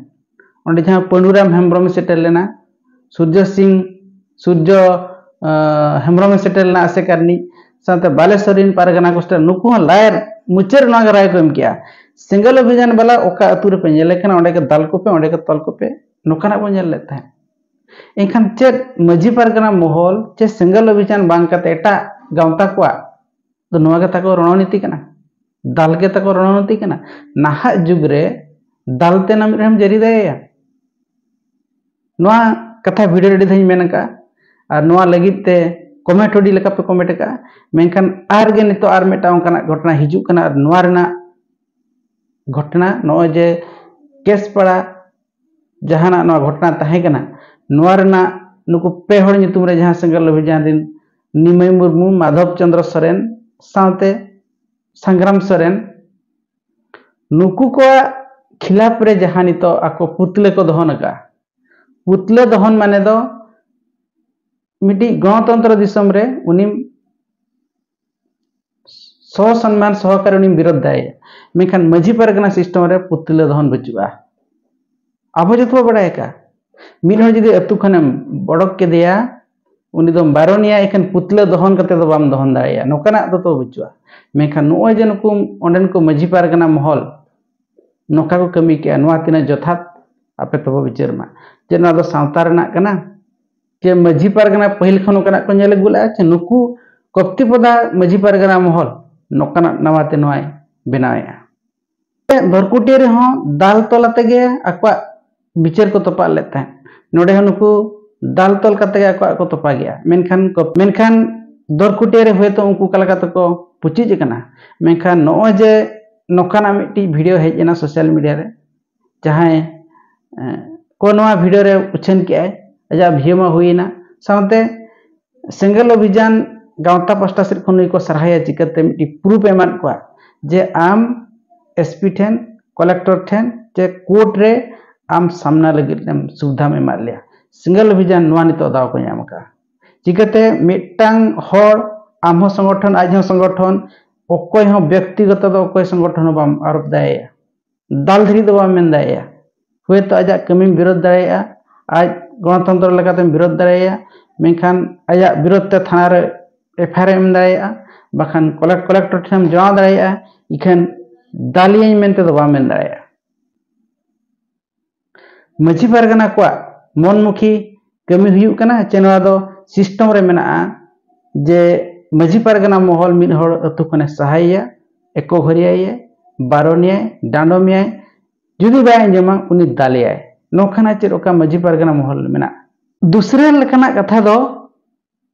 ᱚᱸᱰᱮ ᱡᱟᱦᱟᱸ ᱯᱟᱹᱰᱩᱨᱟᱢ ᱦᱮᱢᱵᱨᱚᱢᱮ ᱥᱮᱴᱮᱨ ᱞᱮᱱᱟ, ᱥᱩᱨᱡᱚ ᱥᱤᱝ, ᱥᱩᱨᱡᱚ, ᱟᱸ, ᱦᱮᱢᱵᱨᱚᱢᱮ ᱥᱮᱴᱮᱨ ᱞᱮᱱᱟ, ᱟᱥᱮᱠᱟ ᱨᱤᱱᱤᱡ, ᱥᱟᱶᱛᱮ ᱵᱟᱞᱮᱥᱚᱨ ᱨᱤᱱ ᱯᱟᱨᱜᱟᱱᱟ ᱠᱚ ᱥᱮᱴᱮᱨ, ᱱᱩᱠᱩ ᱦᱚᱸ ᱞᱟᱭᱮᱨ ᱢᱩᱪᱟᱹᱫ ᱨᱮ ᱱᱚᱣᱟ ᱜᱮ ᱨᱟᱭ ᱠᱚ ᱮᱢ ᱠᱮᱜᱼᱟ, ᱥᱮᱸᱜᱮᱞ ᱚᱵᱷᱤᱡᱟᱱ ᱵᱟᱞᱟ ᱚᱠᱟ ᱟᱹᱛᱩ ᱨᱮᱯᱮ ᱧᱮᱞᱮ ᱠᱟᱱᱟ, ᱚᱸᱰᱮ ᱜᱮ ᱫᱟᱞ ᱠᱚᱯᱮ, ᱚᱸᱰᱮ ᱜᱮ ᱛᱚᱞ ᱠᱚᱯᱮ, ᱱᱚᱝᱠᱟᱱᱟᱜ ᱵᱚᱱ ᱧᱮᱞ ᱞᱮᱫ ᱛᱟᱦᱮᱸᱫ᱾ ᱮᱱᱠᱷᱟᱱ ᱪᱮᱫ ᱢᱟᱹᱡᱷᱤ ᱯᱟᱨᱜᱟᱱᱟ ᱢᱚᱦᱚᱞ ᱪᱮ ᱥᱮᱸᱜᱮᱞ ᱚᱵᱷᱤᱡᱟᱱ ᱵᱟᱝ ᱠᱟᱛᱮ ᱮᱴᱟᱜ ᱜᱟᱶᱛᱟ ᱠᱚᱣᱟᱜ ᱫᱚ ᱱᱚᱣᱟ ᱜᱮ ᱛᱟᱠᱚ ᱨᱚᱬᱚᱱᱤᱛᱤ ᱠᱟᱱᱟ, ᱫᱟᱞ ᱜᱮ ᱛᱟᱠᱚ ᱨᱚᱬᱚᱱᱤᱛᱤ ᱠᱟᱱᱟ? ᱱᱟᱦᱟᱜ ᱡᱩᱜᱽ ᱨᱮ ᱫᱟᱞ ᱛᱮ ᱱᱟᱢ ᱨᱮᱦᱚᱸᱢ ᱡᱟᱹᱨᱤ ᱫᱟᱲᱮᱭᱟᱭᱟ᱾ ᱱᱚᱣᱟ ᱠᱟᱛᱷᱟ ᱵᱷᱤᱰᱤᱭᱳ ᱨᱮ ᱟᱹᱰᱤ ᱫᱷᱟᱣ ᱤᱧ ᱢᱮᱱ ᱟᱠᱟᱫᱼᱟ, ᱟᱨ ᱱᱚᱣᱟ ᱞᱟᱹᱜᱤᱫ ᱛᱮ ᱠᱚᱢᱮᱱᱴ ᱟᱹᱰᱤ ᱞᱮᱠᱟ ᱯᱮ ᱠᱚᱢᱮᱱᱴ ᱟᱠᱟᱫᱼᱟ᱾ ᱢᱮᱱᱠᱷᱟᱱ ᱟᱨ ᱜᱮ ᱱᱤᱛᱚᱜ ᱟᱨ ᱢᱤᱫᱴᱟᱝ ᱚᱱᱠᱟᱱᱟᱜ ᱜᱷᱚᱴᱚᱱᱟ ᱦᱤᱡᱩᱜ ᱠᱟᱱᱟ, ᱟᱨ ᱱᱚᱣᱟ ᱨᱮᱱᱟᱜ ᱜᱷᱚᱴᱚᱱᱟ ᱱᱚᱜᱼᱚᱭ ᱡᱮ ᱠᱮᱥᱯᱟᱲᱟ ᱡᱟᱦᱟᱱᱟᱜ ᱱᱚᱣᱟ ᱜᱷᱚᱴᱚᱱᱟ ᱛᱟᱦᱮᱸ ᱠᱟᱱᱟ, ᱱᱚᱣᱟ ᱨᱮᱱᱟᱜ ᱱᱩᱠᱩ ᱯᱮ ᱦᱚᱲ ᱧᱩᱛᱩᱢ ᱨᱮ ᱡᱟᱦᱟᱸ ᱥᱮᱸᱜᱮᱞ ᱚᱵᱷᱤᱡᱟᱱ ᱨᱮᱱ ᱱᱤᱢᱟᱹᱭ ᱢᱩᱨᱢᱩ, ᱢᱟᱫᱷᱚᱵ ᱪᱚᱸᱫᱽᱨᱚ ᱥᱚᱨᱮᱱ ᱥᱟᱶᱛᱮ ᱥᱟᱝᱜᱨᱟᱢ ᱥᱚᱨᱮᱱ, ᱱᱩᱠᱩ ᱠᱚᱣᱟᱜ ᱠᱷᱤᱞᱟᱯ ᱨᱮ ᱡᱟᱦᱟᱸ ᱱᱤᱛᱚᱜ ᱟᱠᱚ ᱯᱩᱛᱞᱟᱹ ᱠᱚ ᱫᱚᱦᱚᱱ ᱟᱠᱟᱫᱼᱟ, ᱯᱩᱛᱞᱟᱹ ᱫᱚᱦᱚᱱ ᱢᱟᱱᱮ ᱫᱚ ᱢᱤᱫᱴᱤᱡ ᱜᱚᱱᱚᱛᱚᱱᱛᱨᱚ ᱫᱤᱥᱚᱢ ᱨᱮ ᱩᱱᱤ ᱥᱚ ᱥᱚᱱᱢᱟᱱ ᱥᱚᱦᱚᱠᱟᱨᱮ ᱩᱱᱤᱢ ᱵᱤᱨᱳᱫᱷ ᱫᱟᱲᱮᱭᱟᱜᱼᱟ᱾ ᱢᱮᱱᱠᱷᱟᱱ ᱢᱟᱹᱡᱷᱤ ᱯᱟᱨᱜᱟᱱᱟ ᱥᱤᱥᱴᱮᱢ ᱨᱮ ᱯᱩᱛᱞᱟᱹ ᱫᱚᱦᱚᱱ ᱵᱟᱹᱪᱩᱜᱼᱟ᱾ ᱟᱵᱚ ᱡᱚᱛᱚ ᱵᱚ ᱵᱟᱲᱟᱭ ᱟᱠᱟᱫᱼᱟ, ᱢᱤᱫ ᱦᱚᱲ ᱡᱩᱫᱤ ᱟᱹᱛᱩ ᱠᱷᱚᱱᱮᱢ ᱵᱚᱰᱚᱠ ᱠᱮᱫᱮᱭᱟ, ᱩᱱᱤ ᱫᱚᱢ ᱵᱟᱨᱚᱱᱮᱭᱟ, ᱮᱱᱠᱷᱟᱱ ᱯᱩᱛᱞᱟᱹ ᱫᱚᱦᱚᱱ ᱠᱟᱛᱮ ᱫᱚ ᱵᱟᱢ ᱫᱚᱦᱚᱱ ᱫᱟᱲᱮᱭᱟᱜᱼᱟ, ᱱᱚᱝᱠᱟᱱᱟᱜ ᱫᱚ ᱛᱚ ᱵᱟᱹᱪᱩᱜᱼᱟ᱾ ᱢᱮᱱᱠᱷᱟᱱ ᱱᱚᱜᱼᱚᱭ ᱡᱮ ᱱᱩᱠᱩ ᱚᱸᱰᱮᱱ ᱠᱚ ᱢᱟᱹᱡᱷᱤ ᱯᱟᱨᱜᱟᱱᱟ ᱢᱚᱦᱚᱞ ᱱᱚᱝᱠᱟ ᱠᱚ ᱠᱟᱹᱢᱤ ᱠᱮᱜᱼᱟ, ᱱᱚᱣᱟ ᱛᱤᱱᱟᱹᱜ ᱡᱚᱛᱷᱟᱛ ᱟᱯᱮ ᱛᱚᱵᱚ ᱵᱤᱪᱟᱹᱨ ᱢᱟ, ᱡᱮ ᱱᱚᱣᱟ ᱫᱚ ᱥᱟᱶᱛᱟ ᱨᱮᱱᱟᱜ ᱠᱟᱱᱟ, ᱡᱮ ᱢᱟᱹᱡᱷᱤ ᱯᱟᱨᱜᱟᱱᱟ ᱯᱟᱹᱦᱤᱞ ᱠᱷᱚᱱ ᱱᱚᱝᱠᱟᱱᱟᱜ ᱠᱚ ᱧᱮᱞ ᱟᱹᱜᱩ ᱞᱮᱜᱼᱟ, ᱪᱮ ᱱᱩᱠᱩ ᱠᱚᱯᱛᱤᱯᱚᱫᱟ ᱢᱟᱹᱡᱷᱤ ᱯᱟᱨᱜᱟᱱᱟ ᱢᱚᱦᱚᱞ ᱱᱚᱝᱠᱟᱱᱟᱜ ᱱᱟᱣᱟ ᱛᱮ ᱱᱚᱣᱟᱭ ᱵᱮᱱᱟᱣᱮᱜᱼᱟ᱾ ᱫᱷᱚᱨᱠᱩᱴᱤᱭᱟᱹ ᱨᱮᱦᱚᱸ ᱫᱟᱞ ᱛᱚᱞ ᱟᱛᱮ ᱜᱮ ᱟᱠᱚᱣᱟᱜ ᱵᱤᱪᱟᱹᱨ ᱠᱚ ᱛᱚᱯᱟᱜ ᱞᱮᱫ ᱛᱟᱦᱮᱸᱫ᱾ ᱱᱚᱰᱮ ᱦᱚᱸ ᱱᱩᱠᱩ ᱫᱟᱞ ᱛᱚᱞ ᱠᱟᱛᱮ ᱜᱮ ᱟᱠᱚᱣᱟᱜ ᱠᱚ ᱛᱚᱯᱟ ᱜᱮᱭᱟ᱾ ᱢᱮᱱᱠᱷᱟᱱ ᱠᱚ, ᱢᱮᱱᱠᱷᱟᱱ ᱫᱷᱚᱨᱠᱩᱴᱤᱭᱟᱹ ᱨᱮ ᱦᱚᱭᱛᱳ ᱩᱱᱠᱩ ᱚᱠᱟ ᱞᱮᱠᱟ ᱛᱮᱠᱚ ᱯᱩᱪᱩᱡ ᱟᱠᱟᱱᱟ᱾ ᱢᱮᱱᱠᱷᱟᱱ ᱱᱚᱜᱼᱚᱭ ᱡᱮ ᱱᱚᱝᱠᱟᱱᱟᱜ ᱢᱤᱫᱴᱤᱡ ᱵᱷᱤᱰᱤᱭᱳ ᱦᱮᱡ ᱮᱱᱟ ᱥᱳᱥᱟᱞ ᱢᱤᱰᱤᱭᱟ ᱨᱮ, ᱡᱟᱦᱟᱸᱭ, ᱮ, ᱠᱚ ᱱᱚᱣᱟ ᱵᱷᱤᱰᱤᱭᱳ ᱨᱮ ᱩᱪᱷᱟᱹᱱ ᱠᱮᱜᱼᱟᱭ, ᱟᱡᱟᱜ ᱵᱷᱤᱭᱩ ᱢᱟ ᱦᱩᱭᱮᱱᱟ, ᱥᱟᱶᱛᱮ ᱥᱮᱸᱜᱮᱞ ᱚᱵᱷᱤᱡᱟᱱ ᱜᱟᱶᱛᱟ ᱯᱟᱥᱴᱟ ᱥᱮᱫ ᱠᱷᱚᱱ ᱱᱩᱭ ᱠᱚ ᱥᱟᱨᱦᱟᱭᱟ, ᱪᱤᱠᱟᱹᱛᱮ ᱢᱤᱫᱴᱤᱡ ᱯᱨᱩᱯᱷ ᱮ ᱮᱢᱟᱫ ᱠᱚᱣᱟ ᱡᱮ ᱟᱢ ᱮᱥᱯᱤ ᱴᱷᱮᱱ, ᱠᱚᱞᱮᱠᱴᱚᱨ ᱴᱷᱮᱱ ᱪᱮ ᱠᱳᱨᱴ ᱨᱮ ᱟᱢ ᱥᱟᱢᱱᱟ ᱞᱟᱹᱜᱤᱫ ᱮᱢ ᱥᱩᱵᱤᱫᱷᱟᱢ ᱮᱢᱟᱫ ᱞᱮᱭᱟ᱾ ᱥᱮᱸᱜᱮᱞ ᱚᱵᱷᱤᱡᱟᱱ ᱱᱚᱣᱟ ᱱᱤᱛᱚᱜ ᱫᱟᱣ ᱠᱚ ᱧᱟᱢ ᱟᱠᱟᱫᱼᱟ᱾ ᱪᱤᱠᱟᱹᱛᱮ ᱢᱤᱫᱴᱟᱝ ᱦᱚᱲ, ᱟᱢ ᱦᱚᱸ ᱥᱚᱝᱜᱚᱴᱷᱚᱱ, ᱟᱡ ᱦᱚᱸ ᱥᱚᱝᱜᱚᱴᱷᱚᱱ, ᱚᱠᱚᱭ ᱦᱚᱸ ᱵᱮᱠᱛᱤᱜᱚᱛᱚ ᱫᱚ ᱚᱠᱚᱭ ᱥᱚᱝᱜᱚᱴᱷᱚᱱ ᱦᱚᱸ ᱵᱟᱢ ᱟᱨᱳᱯ ᱫᱟᱲᱮᱭᱟᱭᱟ, ᱫᱟᱞ ᱫᱷᱟᱹᱨᱤᱡ ᱫᱚ ᱵᱟᱢ ᱢᱮᱱ ᱫᱟᱲᱮᱭᱟᱭᱟ᱾ ᱦᱳᱭᱛᱳ ᱟᱡᱟᱜ ᱠᱟᱹᱢᱤᱢ ᱵᱤᱨᱳᱫᱷ ᱫᱟᱲᱮᱭᱟᱜᱼᱟ, ᱟᱡ ᱜᱚᱱᱚᱛᱚᱱᱛᱨᱚ ᱞᱮᱠᱟᱛᱮᱢ ᱵᱤᱨᱳᱫᱷ ᱫᱟᱲᱮᱭᱟᱭᱟ, ᱢᱮᱱᱠᱷᱟᱱ ᱟᱡᱟᱜ ᱵᱤᱨᱳᱫᱷ ᱛᱮ ᱛᱷᱟᱱᱟ ᱨᱮ ᱮᱯᱷ ᱟᱭ ᱟᱨ ᱮᱢ ᱫᱟᱲᱮᱭᱟᱜᱼᱟ, ᱵᱟᱠᱷᱟᱱ ᱠᱚᱞᱮᱠ-, ᱠᱚᱞᱮᱠᱴᱚᱨ ᱴᱷᱮᱱ ᱮᱢ ᱡᱚᱢᱟ ᱫᱟᱲᱮᱭᱟᱜᱼᱟ, ᱤᱠᱷᱟᱹᱱ ᱫᱟᱞᱤᱭᱟᱹᱧ ᱢᱮᱱᱛᱮ ᱫᱚ ᱵᱟᱢ ᱢᱮᱱ ᱫᱟᱲᱮᱭᱟᱜᱼᱟ᱾ ᱢᱟᱹᱡᱷᱤ ᱯᱟᱨᱜᱟᱱᱟ ᱠᱚᱣᱟᱜ ᱢᱚᱱᱢᱩᱠᱷᱤ ᱠᱟᱹᱢᱤ ᱦᱩᱭᱩᱜ ᱠᱟᱱᱟ, ᱪᱮ ᱱᱚᱣᱟ ᱫᱚ ᱥᱤᱥᱴᱮᱢ ᱨᱮ ᱢᱮᱱᱟᱜᱼᱟ ᱡᱮ ᱢᱟᱹᱡᱷᱤ ᱯᱟᱨᱜᱟᱱᱟ ᱢᱚᱦᱚᱞ ᱢᱤᱫ ᱦᱚᱲ ᱟᱹᱛᱩ ᱠᱷᱚᱱᱮ ᱥᱟᱦᱟᱭᱮᱭᱟ, ᱮᱠᱚ ᱜᱷᱟᱹᱨᱭᱟᱹᱭᱟᱭ, ᱵᱟᱨᱚᱱᱮᱭᱟᱭ, ᱰᱟᱸᱰᱚᱢᱮᱭᱟᱭ, ᱡᱩᱫᱤ ᱵᱟᱭ ᱟᱸᱡᱚᱢᱟ ᱩᱱᱤ ᱫᱟᱞᱮᱭᱟᱭ᱾ ᱱᱚᱝᱠᱟᱱᱟᱜ ᱪᱮᱫ ᱚᱠᱟ ᱢᱟᱹᱡᱷᱤ ᱯᱟᱨᱜᱟᱱᱟ ᱢᱚᱦᱚᱞ ᱢᱮᱱᱟᱜᱼᱟ? ᱫᱩᱥᱨᱟᱹ ᱞᱮᱠᱟᱱᱟᱜ ᱠᱟᱛᱷᱟ ᱫᱚ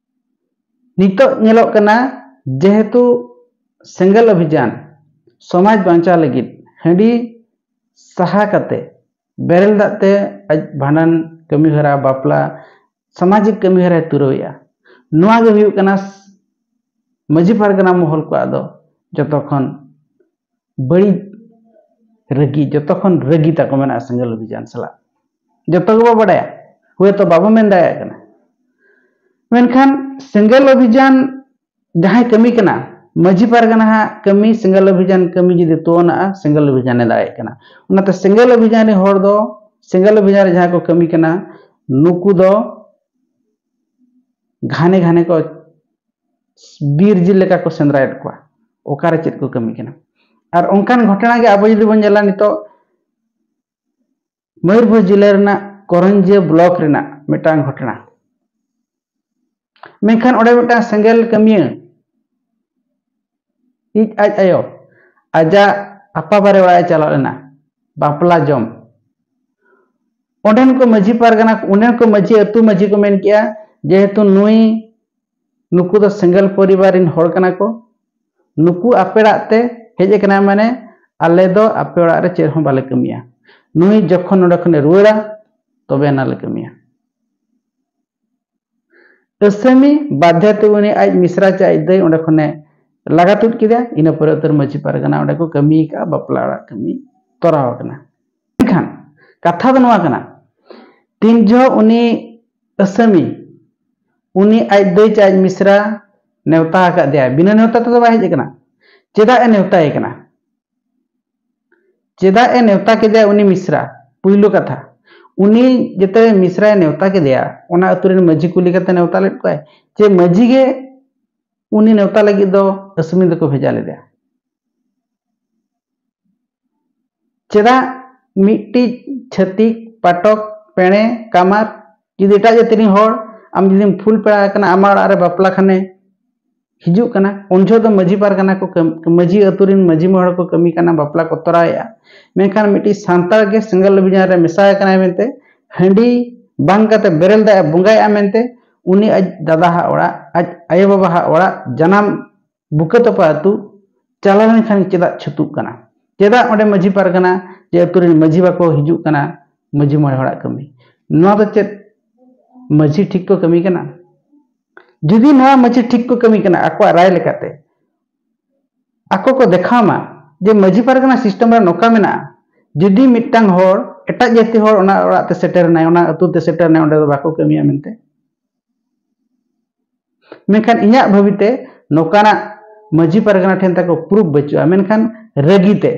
ᱱᱤᱛᱚᱜ ᱧᱮᱞᱚᱜ ᱠᱟᱱᱟ, ᱡᱮᱦᱮᱛᱩ ᱥᱮᱸᱜᱮᱞ ᱚᱵᱷᱤᱡᱟᱱ ᱥᱚᱢᱟᱡᱽ ᱵᱟᱧᱪᱟᱣ ᱞᱟᱹᱜᱤᱫ ᱦᱟᱺᱰᱤ ᱥᱟᱦᱟ ᱠᱟᱛᱮ ᱵᱮᱨᱮᱞ ᱫᱟᱜ ᱛᱮ ᱟᱡ ᱵᱷᱟᱸᱰᱟᱱ ᱠᱟᱹᱢᱤᱦᱚᱨᱟ, ᱵᱟᱯᱞᱟ, ᱥᱟᱢᱟᱡᱤᱠ ᱠᱟᱹᱢᱤᱦᱚᱨᱟᱭ ᱛᱩᱨᱟᱹᱣᱮᱫᱼᱟ᱾ ᱱᱚᱣᱟ ᱜᱮ ᱦᱩᱭᱩᱜ ᱠᱟᱱᱟ ᱢᱟᱹᱡᱷᱤ ᱯᱟᱨᱜᱟᱱᱟ ᱢᱚᱦᱚᱞ ᱠᱚᱣᱟᱜ ᱫᱚ ᱡᱚᱛᱚ ᱠᱷᱚᱱ ᱵᱟᱹᱲᱤᱡ ᱨᱟᱹᱜᱤ, ᱡᱚᱛᱚ ᱠᱷᱚᱱ ᱨᱟᱹᱜᱤ ᱛᱟᱠᱚ ᱢᱮᱱᱟᱜᱼᱟ ᱥᱮᱸᱜᱮᱞ ᱚᱵᱷᱤᱡᱟᱱ ᱥᱟᱞᱟᱜ᱾ ᱡᱚᱛᱚ ᱜᱮᱵᱚ ᱵᱟᱰᱟᱭᱟ, ᱦᱳᱭᱛᱚ ᱵᱟᱵᱚ ᱢᱮᱱ ᱫᱟᱲᱮᱭᱟᱜ ᱠᱟᱱᱟ, ᱢᱮᱱᱠᱷᱟᱱ ᱥᱮᱸᱜᱮᱞ ᱚᱵᱷᱤᱡᱟᱱ ᱡᱟᱦᱟᱸᱭ ᱠᱟᱹᱢᱤ ᱠᱟᱱᱟ, ᱢᱟᱹᱡᱷᱤ ᱯᱟᱨᱜᱟᱱᱟ ᱦᱟᱸᱜ ᱠᱟᱹᱢᱤ, ᱥᱮᱸᱜᱮᱞ ᱚᱵᱷᱤᱡᱟᱱ ᱠᱟᱹᱢᱤ ᱡᱩᱫᱤ ᱛᱩᱣᱟᱹᱱᱟᱜᱼᱟ, ᱥᱮᱸᱜᱮᱞ ᱚᱵᱷᱤᱡᱟᱱᱮ ᱫᱟᱲᱮᱭᱟᱜ ᱠᱟᱱᱟ᱾ ᱚᱱᱟᱛᱮ ᱥᱮᱸᱜᱮᱞ ᱚᱵᱷᱤᱡᱟᱱ ᱨᱮᱱ ᱦᱚᱲ ᱫᱚ, ᱥᱮᱸᱜᱮᱞ ᱚᱵᱷᱤᱡᱟᱱ ᱨᱮ ᱡᱟᱦᱟᱸᱭ ᱠᱚ ᱠᱟᱹᱢᱤ ᱠᱟᱱᱟ, ᱱᱩᱠᱩ ᱫᱚ ᱜᱷᱟᱱᱮ ᱜᱷᱟᱱᱮ ᱠᱚ ᱵᱤᱨ ᱡᱤᱞ ᱞᱮᱠᱟ ᱠᱚ ᱥᱮᱸᱫᱽᱨᱟᱭᱮᱫ ᱠᱚᱣᱟ, ᱚᱠᱟᱨᱮ ᱪᱮᱫ ᱠᱚ ᱠᱟᱹᱢᱤ ᱠᱟᱱᱟ᱾ ᱟᱨ ᱚᱱᱠᱟᱱ ᱜᱷᱚᱴᱚᱱᱟ ᱜᱮ ᱟᱵᱚ ᱡᱩᱫᱤ ᱵᱚᱱ ᱧᱮᱞᱟ, ᱱᱤᱛᱚᱜ ᱢᱚᱭᱩᱨᱵᱷᱚᱸᱡᱽ ᱡᱮᱞᱟ ᱨᱮᱱᱟᱜ ᱠᱚᱨᱚᱧᱡᱤᱭᱟᱹ ᱵᱞᱚᱠ ᱨᱮᱱᱟᱜ ᱢᱤᱫᱴᱟᱝ ᱜᱷᱚᱴᱚᱱᱟ᱾ ᱢᱮᱱᱠᱷᱟᱱ ᱚᱸᱰᱮ ᱢᱤᱫᱴᱟᱝ ᱥᱮᱸᱜᱮᱞ ᱠᱟᱹᱢᱤᱭᱟᱹ ᱤᱡ ᱟᱡ ᱟᱭᱳ ᱟᱡᱟᱜ ᱟᱯᱟ ᱵᱟᱨᱮ ᱚᱲᱟᱜ ᱮ ᱪᱟᱞᱟᱣ ᱞᱮᱱᱟ ᱵᱟᱯᱞᱟ ᱡᱚᱢ᱾ ᱚᱸᱰᱮᱱ ᱠᱚ ᱢᱟᱹᱡᱷᱤ ᱯᱟᱨᱜᱟᱱᱟ, ᱚᱸᱰᱮᱱ ᱠᱚ ᱢᱟᱹᱡᱷᱤ, ᱟᱹᱛᱩ ᱢᱟᱹᱡᱷᱤ ᱠᱚ ᱢᱮᱱ ᱠᱮᱜᱼᱟ, ᱡᱮᱦᱮᱛᱩ ᱱᱩᱭ, ᱱᱩᱠᱩ ᱫᱚ ᱥᱮᱸᱜᱮᱞ ᱯᱚᱨᱤᱵᱟᱨ ᱨᱮᱱ ᱦᱚᱲ ᱠᱟᱱᱟ ᱠᱚ, ᱱᱩᱠᱩ ᱟᱯᱮ ᱚᱲᱟᱜ ᱛᱮ ᱦᱮᱡ ᱟᱠᱟᱱᱟ, ᱢᱟᱱᱮ ᱟᱞᱮ ᱫᱚ ᱟᱯᱮ ᱚᱲᱟᱜ ᱨᱮ ᱪᱮᱫ ᱦᱚᱸ ᱵᱟᱞᱮ ᱠᱟᱹᱢᱤᱭᱟ, ᱱᱩᱭ ᱡᱚᱠᱷᱚᱱ ᱱᱚᱰᱮ ᱠᱷᱚᱱᱮ ᱨᱩᱣᱟᱹᱲᱟ ᱛᱚᱵᱮ ᱟᱱᱟ ᱞᱮ ᱠᱟᱹᱢᱤᱭᱟ᱾ ᱟᱹᱥᱟᱹᱢᱤ ᱵᱟᱫᱷᱮ ᱛᱮ ᱩᱱᱤ ᱟᱡ ᱢᱤᱥᱨᱟ ᱪᱮ ᱟᱡ ᱫᱟᱹᱭ ᱚᱸᱰᱮ ᱠᱷᱚᱱᱮ ᱞᱟᱜᱟ ᱛᱩᱫ ᱠᱮᱫᱟ᱾ ᱤᱱᱟᱹ ᱯᱚᱨᱮ ᱩᱛᱟᱹᱨ ᱢᱟᱹᱡᱷᱤ ᱯᱟᱨᱜᱟᱱᱟ ᱚᱸᱰᱮ ᱠᱚ ᱠᱟᱹᱢᱤ ᱟᱠᱟᱫᱼᱟ, ᱵᱟᱯᱞᱟ ᱚᱲᱟᱜ ᱠᱟᱹᱢᱤ ᱛᱚᱨᱟᱣ ᱟᱠᱟᱱᱟ᱾ ᱢᱮᱱᱠᱷᱟᱱ ᱠᱟᱛᱷᱟ ᱫᱚ ᱱᱚᱣᱟ ᱠᱟᱱᱟ, ᱛᱤᱱ ᱡᱚᱦᱚᱜ ᱩᱱᱤ ᱟᱹᱥᱟᱹᱢᱤ ᱩᱱᱤ ᱟᱡ ᱫᱟᱹᱭ ᱪᱮ ᱟᱡ ᱢᱤᱥᱨᱟ ᱱᱮᱣᱛᱟ ᱟᱠᱟᱫᱮᱭᱟ, ᱵᱤᱱᱟᱹ ᱱᱮᱣᱛᱟ ᱛᱮᱫᱚ ᱵᱟᱭ ᱦᱮᱡ ᱟᱠᱟᱱᱟ᱾ ᱪᱮᱫᱟᱜ ᱮ ᱱᱮᱣᱛᱟᱭᱮ ᱠᱟᱱᱟ? ᱪᱮᱫᱟᱜ ᱮ ᱱᱮᱣᱛᱟ ᱠᱮᱫᱮᱭᱟ ᱩᱱᱤ ᱢᱤᱥᱨᱟ? ᱯᱩᱭᱞᱩ ᱠᱟᱛᱷᱟ, ᱩᱱᱤ ᱡᱮᱛᱮ ᱢᱤᱥᱨᱟᱭ ᱱᱮᱣᱛᱟ ᱠᱮᱫᱮᱭᱟ, ᱚᱱᱟ ᱟᱹᱛᱩ ᱨᱮᱱ ᱢᱟᱹᱡᱷᱤ ᱠᱩᱞᱤ ᱠᱟᱛᱮ ᱱᱮᱣᱛᱟ ᱞᱮᱫ ᱠᱚᱣᱟᱭ ᱡᱮ ᱢᱟᱹᱡᱷᱤ ᱜᱮ ᱩᱱᱤ ᱱᱮᱣᱛᱟ ᱞᱟᱹᱜᱤᱫ ᱫᱚ ᱟᱥᱢᱤ ᱫᱚᱠᱚ ᱵᱷᱮᱡᱟ ᱞᱮᱫᱮᱭᱟ᱾ ᱪᱮᱫᱟᱜ ᱢᱤᱫᱴᱤᱡ ᱪᱷᱟᱹᱛᱤᱠ, ᱯᱟᱴᱚᱠ, ᱯᱮᱲᱮ, ᱠᱟᱢᱟᱨ, ᱡᱩᱫᱤ ᱮᱴᱟᱜ ᱡᱟᱹᱛᱤ ᱨᱮᱱ ᱦᱚᱲ ᱟᱢ ᱡᱩᱫᱤᱢ ᱯᱷᱩᱞ ᱯᱮᱲᱟ ᱟᱠᱟᱱᱟ, ᱟᱢᱟᱜ ᱚᱲᱟᱜ ᱨᱮ ᱵᱟᱯᱞᱟ ᱠᱷᱟᱱᱮ ᱦᱤᱡᱩᱜ ᱠᱟᱱᱟ, ᱩᱱ ᱡᱚᱦᱚᱜ ᱫᱚ ᱢᱟᱹᱡᱷᱤ ᱯᱟᱨᱜᱟᱱᱟ ᱠᱚ ᱠᱟᱹᱢ-, ᱢᱟᱹᱡᱷᱤ ᱟᱹᱛᱩ ᱨᱮᱱ ᱢᱟᱹᱡᱷᱤ ᱢᱚᱬᱮ ᱦᱚᱲ ᱠᱚ ᱠᱟᱹᱢᱤ ᱠᱟᱱᱟ, ᱵᱟᱯᱞᱟ ᱠᱚ ᱛᱚᱨᱟᱣᱮᱫᱼᱟ᱾ ᱢᱮᱱᱠᱷᱟᱱ ᱢᱤᱫᱴᱤᱡ ᱥᱟᱱᱛᱟᱲ ᱜᱮ ᱥᱮᱸᱜᱮᱞ ᱚᱵᱷᱤᱡᱟᱱ ᱨᱮ ᱢᱮᱥᱟ ᱟᱠᱟᱱᱟᱭ ᱢᱮᱱᱛᱮ, ᱦᱟᱺᱰᱤ ᱵᱟᱝ ᱠᱟᱛᱮ ᱵᱮᱨᱮᱞ ᱫᱟᱜ ᱮ ᱵᱚᱸᱜᱟᱭᱮᱫᱼᱟ ᱢᱮᱱᱛᱮ, ᱩᱱᱤ ᱟᱡ ᱫᱟᱫᱟ ᱦᱟᱜ ᱚᱲᱟᱜ, ᱟᱡ ᱟᱭᱳ ᱵᱟᱵᱟ ᱦᱟᱜ ᱚᱲᱟᱜ, ᱡᱟᱱᱟᱢ ᱵᱩᱠᱟᱹ ᱛᱚᱯᱟ ᱟᱹᱛᱩ ᱪᱟᱞᱟᱣ ᱞᱮᱱᱠᱷᱟᱱ ᱪᱮᱫᱟᱜ ᱪᱷᱩᱛᱩᱜ ᱠᱟᱱᱟ? ᱪᱮᱫᱟᱜ ᱚᱸᱰᱮ ᱢᱟᱹᱡᱷᱤ ᱯᱟᱨᱜᱟᱱᱟ ᱡᱮ ᱟᱹᱛᱩ ᱨᱮᱱ ᱢᱟᱹᱡᱷᱤ ᱵᱟᱠᱚ ᱦᱤᱡᱩᱜ ᱠᱟᱱᱟ ᱢᱟᱹᱡᱷᱤ ᱢᱚᱬᱮ ᱦᱚᱲᱟᱜ ᱠᱟᱹᱢᱤ? ᱱᱚᱣᱟ ᱫᱚ ᱪᱮᱫ ᱢᱟᱹᱡᱷᱤ ᱴᱷᱤᱠ ᱠᱚ ᱠᱟᱹᱢᱤ ᱠᱟᱱᱟ? ᱡᱩᱫᱤ ᱱᱚᱣᱟ ᱢᱟᱹᱡᱷᱤ ᱴᱷᱤᱠ ᱠᱚ ᱠᱟᱹᱢᱤ ᱠᱟᱱᱟ, ᱟᱠᱚᱣᱟᱜ ᱨᱟᱭ ᱞᱮᱠᱟᱛᱮ ᱟᱠᱚ ᱠᱚ ᱫᱮᱠᱷᱟᱣ ᱢᱟ ᱡᱮ ᱢᱟᱹᱡᱷᱤ ᱯᱟᱨᱜᱟᱱᱟ ᱥᱤᱥᱴᱮᱢ ᱨᱮ ᱱᱚᱝᱠᱟ ᱢᱮᱱᱟᱜᱼᱟ, ᱡᱩᱫᱤ ᱢᱤᱫᱴᱟᱝ ᱦᱚᱲ ᱮᱴᱟᱜ ᱡᱟᱹᱛᱤ ᱦᱚᱲ ᱚᱱᱟ ᱚᱲᱟᱜ ᱛᱮ ᱥᱮᱴᱮᱨ ᱮᱱᱟᱭ, ᱚᱱᱟ ᱟᱹᱛᱩ ᱛᱮ ᱥᱮᱴᱮᱨ ᱮᱱᱟᱭ, ᱚᱸᱰᱮ ᱫᱚ ᱵᱟᱠᱚ ᱠᱟᱹᱢᱤᱭᱟ ᱢᱮᱱᱛᱮ᱾ ᱢᱮᱱᱠᱷᱟᱱ ᱤᱧᱟᱹᱜ ᱵᱷᱟᱹᱵᱤᱛᱮ ᱱᱚᱝᱠᱟᱱᱟᱜ ᱢᱟᱹᱡᱷᱤ ᱯᱟᱨᱜᱟᱱᱟ ᱴᱷᱮᱱ ᱛᱟᱠᱚ ᱯᱨᱩᱯ ᱵᱟᱹᱪᱩᱜᱼᱟ, ᱢᱮᱱᱠᱷᱟᱱ ᱨᱟᱹᱜᱤ ᱛᱮ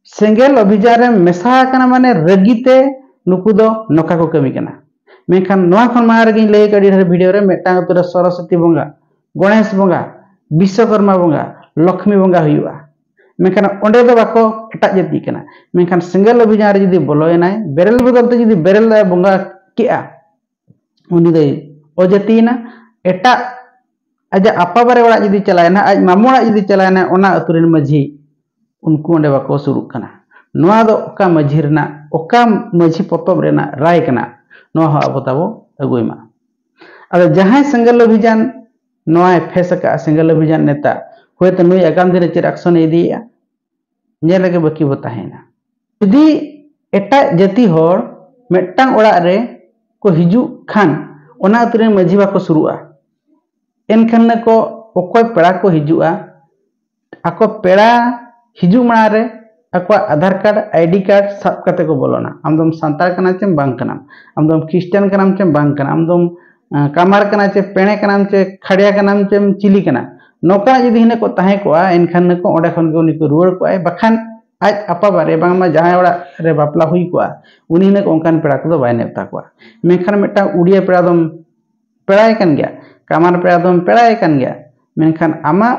ᱥᱮᱸᱜᱮᱞ ᱚᱵᱷᱤᱡᱟᱱ ᱨᱮ ᱢᱮᱥᱟ ᱟᱠᱟᱱᱟ, ᱢᱟᱱᱮ ᱨᱟᱹᱜᱤ ᱛᱮ ᱱᱩᱠᱩ ᱫᱚ ᱱᱚᱝᱠᱟ ᱠᱚ ᱠᱟᱹᱢᱤ ᱠᱟᱱᱟ᱾ ᱢᱮᱱᱠᱷᱟᱱ ᱱᱚᱣᱟ ᱠᱷᱚᱱ ᱢᱟᱲᱟᱝ ᱨᱮᱜᱮᱧ ᱞᱟᱹᱭ ᱟᱠᱟᱫ ᱟᱹᱰᱤ ᱰᱷᱮᱨ ᱵᱷᱤᱰᱤᱭᱳ ᱨᱮ, ᱢᱤᱫᱴᱟᱝ ᱟᱹᱛᱩ ᱨᱮ ᱥᱚᱨᱚᱥᱚᱛᱤ ᱵᱚᱸᱜᱟ, ᱜᱚᱬᱮᱥ ᱵᱚᱸᱜᱟ, ᱵᱤᱥᱥᱚᱠᱚᱨᱢᱟ ᱵᱚᱸᱜᱟ, ᱞᱚᱠᱷᱢᱤ ᱵᱚᱸᱜᱟ ᱦᱩᱭᱩᱜᱼᱟ, ᱢᱮᱱᱠᱷᱟᱱ ᱚᱸᱰᱮ ᱫᱚ ᱵᱟᱠᱚ ᱮᱴᱟᱜ ᱡᱟᱹᱛᱤ ᱠᱟᱱᱟ᱾ ᱢᱮᱱᱠᱷᱟᱱ ᱥᱮᱸᱜᱮᱞ ᱚᱵᱷᱤᱡᱟᱱ ᱨᱮ ᱡᱩᱫᱤ ᱵᱚᱞᱚᱭᱮᱱᱟᱭ, ᱵᱮᱨᱮᱞ ᱵᱚᱫᱚᱞ ᱛᱮ ᱡᱩᱫᱤ ᱵᱮᱨᱮᱞ ᱫᱟᱜ ᱮ ᱵᱚᱸᱜᱟ ᱠᱮᱜᱼᱟ, ᱩᱱᱤ ᱫᱚᱭ ᱚᱡᱟᱹᱛᱤᱭᱮᱱᱟ᱾ ᱮᱴᱟᱜ ᱟᱡᱟᱜ ᱟᱯᱟ ᱵᱟᱨᱮ ᱚᱲᱟᱜ ᱡᱩᱫᱤ ᱪᱟᱞᱟᱣᱮᱱᱟ, ᱟᱡ ᱢᱟᱢᱚ ᱚᱲᱟᱜ ᱡᱩᱫᱤ ᱪᱟᱞᱟᱣᱮᱱᱟ, ᱚᱱᱟ ᱟᱹᱛᱩ ᱨᱮᱱ ᱢᱟᱹᱡᱷᱤ ᱩᱱᱠᱩ ᱚᱸᱰᱮ ᱵᱟᱠᱚ ᱥᱩᱨᱩᱜ ᱠᱟᱱᱟ᱾ ᱱᱚᱣᱟ ᱫᱚ ᱚᱠᱟ ᱢᱟᱹᱡᱷᱤ ᱨᱮᱱᱟᱜ, ᱚᱠᱟ ᱢᱟᱹᱡᱷᱤ ᱯᱚᱛᱚᱵ ᱨᱮᱱᱟᱜ ᱨᱟᱭ ᱠᱟᱱᱟ? ᱱᱚᱣᱟ ᱦᱚᱸ ᱟᱵᱚ ᱛᱟᱵᱚ ᱟᱹᱜᱩᱭ ᱢᱟ᱾ ᱟᱫᱚ ᱡᱟᱦᱟᱸᱭ ᱥᱮᱸᱜᱮᱞ ᱚᱵᱷᱤᱡᱟᱱ ᱱᱚᱣᱟᱭ ᱯᱷᱮᱥ ᱟᱠᱟᱫᱼᱟ, ᱥᱮᱸᱜᱮᱞ ᱚᱵᱷᱤᱡᱟᱱ ᱱᱮᱛᱟ, ᱦᱳᱭᱛᱳ ᱱᱩᱭ ᱟᱜᱟᱢ ᱫᱤᱱ ᱨᱮ ᱪᱮᱫ ᱟᱠᱥᱚᱱ ᱮ ᱤᱫᱤᱭᱮᱫᱼᱟ, ᱧᱮᱞ ᱨᱮᱜᱮ ᱵᱟᱹᱠᱤ ᱵᱚ ᱛᱟᱦᱮᱸᱭᱮᱱᱟ᱾ ᱡᱩᱫᱤ ᱮᱴᱟᱜ ᱡᱟᱹᱛᱤ ᱦᱚᱲ ᱢᱤᱫᱴᱟᱝ ᱚᱲᱟᱜ ᱨᱮ ᱠᱚ ᱦᱤᱡᱩᱜ ᱠᱷᱟᱱ, ᱚᱱᱟ ᱟᱹᱛᱩ ᱨᱮᱱ ᱢᱟᱹᱡᱷᱤ ᱵᱟᱠᱚ ᱥᱩᱨᱩᱜᱼᱟ, ᱮᱱᱠᱷᱟᱱ ᱠᱚ ᱚᱠᱚᱭ ᱯᱮᱲᱟ ᱠᱚ ᱦᱤᱡᱩᱜᱼᱟ, ᱟᱠᱚ ᱯᱮᱲᱟ ᱦᱤᱡᱩᱜ ᱢᱟᱲᱟᱝ ᱨᱮ ᱟᱠᱚᱣᱟᱜ ᱟᱫᱷᱟᱨ ᱠᱟᱨᱰ, ᱟᱭᱰᱤ ᱠᱟᱨᱰ ᱥᱟᱵ ᱠᱟᱛᱮ ᱠᱚ ᱵᱚᱞᱚᱱᱟ᱾ ᱟᱢ ᱫᱚᱢ ᱥᱟᱱᱛᱟᱲ ᱠᱟᱱᱟ ᱪᱮᱢ ᱵᱟᱝ ᱠᱟᱱᱟᱢ, ᱟᱢ ᱫᱚᱢ ᱠᱷᱨᱤᱥᱴᱟᱱ ᱠᱟᱱᱟᱢ ᱪᱮᱢ ᱵᱟᱝ ᱠᱟᱱᱟ, ᱟᱢ ᱫᱚᱢ, ᱟᱸ, ᱠᱟᱢᱟᱨ ᱠᱟᱱᱟ ᱪᱮ ᱯᱮᱲᱮ ᱠᱟᱱᱟᱢ ᱪᱮ ᱠᱷᱟᱲᱭᱟ ᱠᱟᱱᱟᱢ ᱪᱮᱢ ᱪᱤᱞᱤ ᱠᱟᱱᱟ, ᱱᱚᱝᱠᱟᱱᱟᱜ ᱡᱩᱫᱤ ᱦᱤᱱᱟᱹ ᱠᱚ ᱛᱟᱦᱮᱸ ᱠᱚᱜᱼᱟ, ᱮᱱᱠᱷᱟᱱ ᱱᱩᱠᱩ ᱚᱸᱰᱮ ᱠᱷᱚᱱ ᱜᱮ ᱩᱱᱤ ᱠᱚ ᱨᱩᱣᱟᱹᱲ ᱠᱚᱜᱼᱟᱭ᱾ ᱵᱟᱠᱷᱟᱱ ᱟᱡ ᱟᱯᱟ ᱵᱟᱨᱮ, ᱵᱟᱝᱢᱟ ᱡᱟᱦᱟᱸᱭ ᱚᱲᱟᱜ ᱨᱮ ᱵᱟᱯᱞᱟ ᱦᱩᱭ ᱠᱚᱜᱼᱟ, ᱩᱱᱤ ᱦᱤᱱᱟᱹ ᱠᱚ ᱚᱱᱠᱟᱱ ᱯᱮᱲᱟ ᱠᱚᱫᱚ ᱵᱟᱭ ᱱᱮᱣᱛᱟ ᱠᱚᱣᱟ᱾ ᱢᱮᱱᱠᱷᱟᱱ ᱢᱤᱫᱴᱟᱝ ᱩᱲᱤᱭᱟ ᱯᱮᱲᱟ ᱫᱚᱢ ᱯᱮᱲᱟᱭ ᱠᱟᱱ ᱜᱮᱭᱟ, ᱠᱟᱢᱟᱨ ᱯᱮᱲᱟ ᱫᱚᱢ ᱯᱮᱲᱟᱭ ᱠᱟᱱ ᱜᱮᱭᱟ, ᱢᱮᱱᱠᱷᱟᱱ ᱟᱢᱟᱜ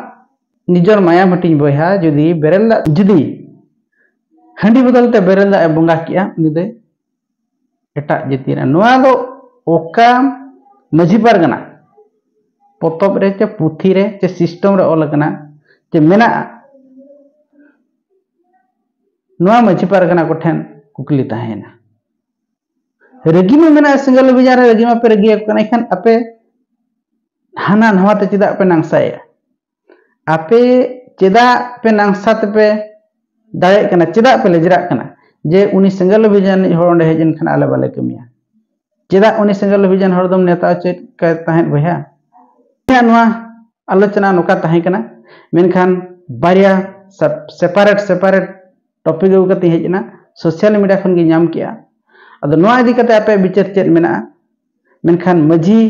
ᱱᱤᱡᱚᱨ ᱢᱟᱭᱟᱢ ᱦᱟᱹᱴᱤᱧ ᱵᱚᱭᱦᱟ ᱡᱩᱫᱤ ᱵᱮᱨᱮᱞ ᱫᱟᱜ, ᱡᱩᱫᱤ ᱦᱟᱺᱰᱤ ᱵᱚᱫᱚᱞ ᱛᱮ ᱵᱮᱨᱮᱞ ᱫᱟᱜ ᱮ ᱵᱚᱸᱜᱟ ᱠᱮᱜᱼᱟ, ᱩᱱᱤ ᱫᱚ ᱮᱴᱟᱜ ᱡᱟᱹᱛᱤ ᱨᱮ᱾ ᱱᱚᱣᱟ ᱫᱚ ᱚᱠᱟ ᱢᱟᱹᱡᱷᱤ ᱯᱟᱨᱜᱟᱱᱟ ᱯᱚᱛᱚᱵ ᱨᱮ ᱪᱮ ᱯᱩᱛᱷᱤ ᱨᱮ ᱪᱮ system ᱨᱮ ᱚᱞ ᱟᱠᱟᱱᱟ ᱪᱮ ᱢᱮᱱᱟᱜᱼᱟ? ᱱᱚᱣᱟ ᱢᱟᱹᱡᱷᱤ ᱯᱟᱨᱜᱟᱱᱟ ᱠᱚᱴᱷᱮᱱ ᱠᱩᱠᱞᱤ ᱛᱟᱦᱮᱸᱭᱮᱱᱟ᱾ ᱨᱟᱹᱜᱤ ᱢᱟ ᱢᱮᱱᱟᱜᱼᱟ, ᱥᱮᱸᱜᱮᱞ ᱚᱵᱷᱤᱡᱟᱱ ᱨᱮ ᱨᱟᱹᱜᱤ ᱢᱟᱯᱮ ᱨᱟᱹᱜᱤ ᱟᱠᱚ ᱠᱟᱱᱟ, ᱮᱱᱠᱷᱟᱱ ᱟᱯᱮ ᱦᱟᱱᱟ ᱱᱟᱣᱟ ᱛᱮ ᱪᱮᱫᱟᱜ ᱯᱮ ᱱᱟᱝᱥᱟᱭᱮᱫᱼᱟ? ᱟᱯᱮ ᱪᱮᱫᱟᱜ ᱯᱮ ᱱᱟᱝᱥᱟ ᱛᱮᱯᱮ ᱫᱟᱲᱮᱭᱟᱜ ᱠᱟᱱᱟ? ᱪᱮᱫᱟᱜ ᱯᱮ ᱞᱮᱡᱽᱨᱟᱜ ᱠᱟᱱᱟ ᱡᱮ ᱩᱱᱤ ᱥᱮᱸᱜᱮᱞ ᱚᱵᱷᱤᱡᱟᱱ ᱨᱤᱱᱤᱡ ᱦᱚᱲ ᱚᱸᱰᱮ ᱦᱮᱡ ᱮᱱ ᱠᱷᱟᱱ ᱟᱞᱮ ᱵᱟᱞᱮ ᱠᱟᱹᱢᱤᱭᱟ? ᱪᱮᱫᱟᱜ ᱩᱱᱤ ᱥᱮᱸᱜᱮᱞ ᱚᱵᱷᱤᱡᱟᱱ ᱦᱚᱲ ᱫᱚᱢ ᱱᱮᱣᱛᱟ ᱦᱚᱪᱚᱭᱮᱫ ᱠᱟᱭ ᱛᱟᱦᱮᱸᱫ ᱵᱚᱭᱦᱟ? ᱤᱧᱟᱹᱜ ᱱᱚᱣᱟ ᱟᱞᱳᱪᱚᱱᱟ ᱱᱚᱝᱠᱟ ᱛᱟᱦᱮᱸ ᱠᱟᱱᱟ, ᱢᱮᱱᱠᱷᱟᱱ ᱵᱟᱨᱭᱟ ᱥᱮᱯᱟᱨᱮᱴ ᱥᱮᱯᱟᱨᱮᱴ ᱴᱚᱯᱤᱠ ᱟᱹᱜᱩ ᱠᱟᱛᱮ ᱦᱮᱡ ᱮᱱᱟ, ᱥᱳᱥᱟᱞ ᱢᱤᱰᱤᱭᱟ ᱠᱷᱚᱱ ᱜᱮ ᱧᱟᱢ ᱠᱮᱜᱼᱟ᱾ ᱟᱫᱚ ᱱᱚᱣᱟ ᱤᱫᱤ ᱠᱟᱛᱮ ᱟᱯᱮᱭᱟᱜ ᱵᱤᱪᱟᱹᱨ ᱪᱮᱫ ᱢᱮᱱᱟᱜᱼᱟ? ᱢᱮᱱᱠᱷᱟᱱ ᱢᱟᱹᱡᱷᱤ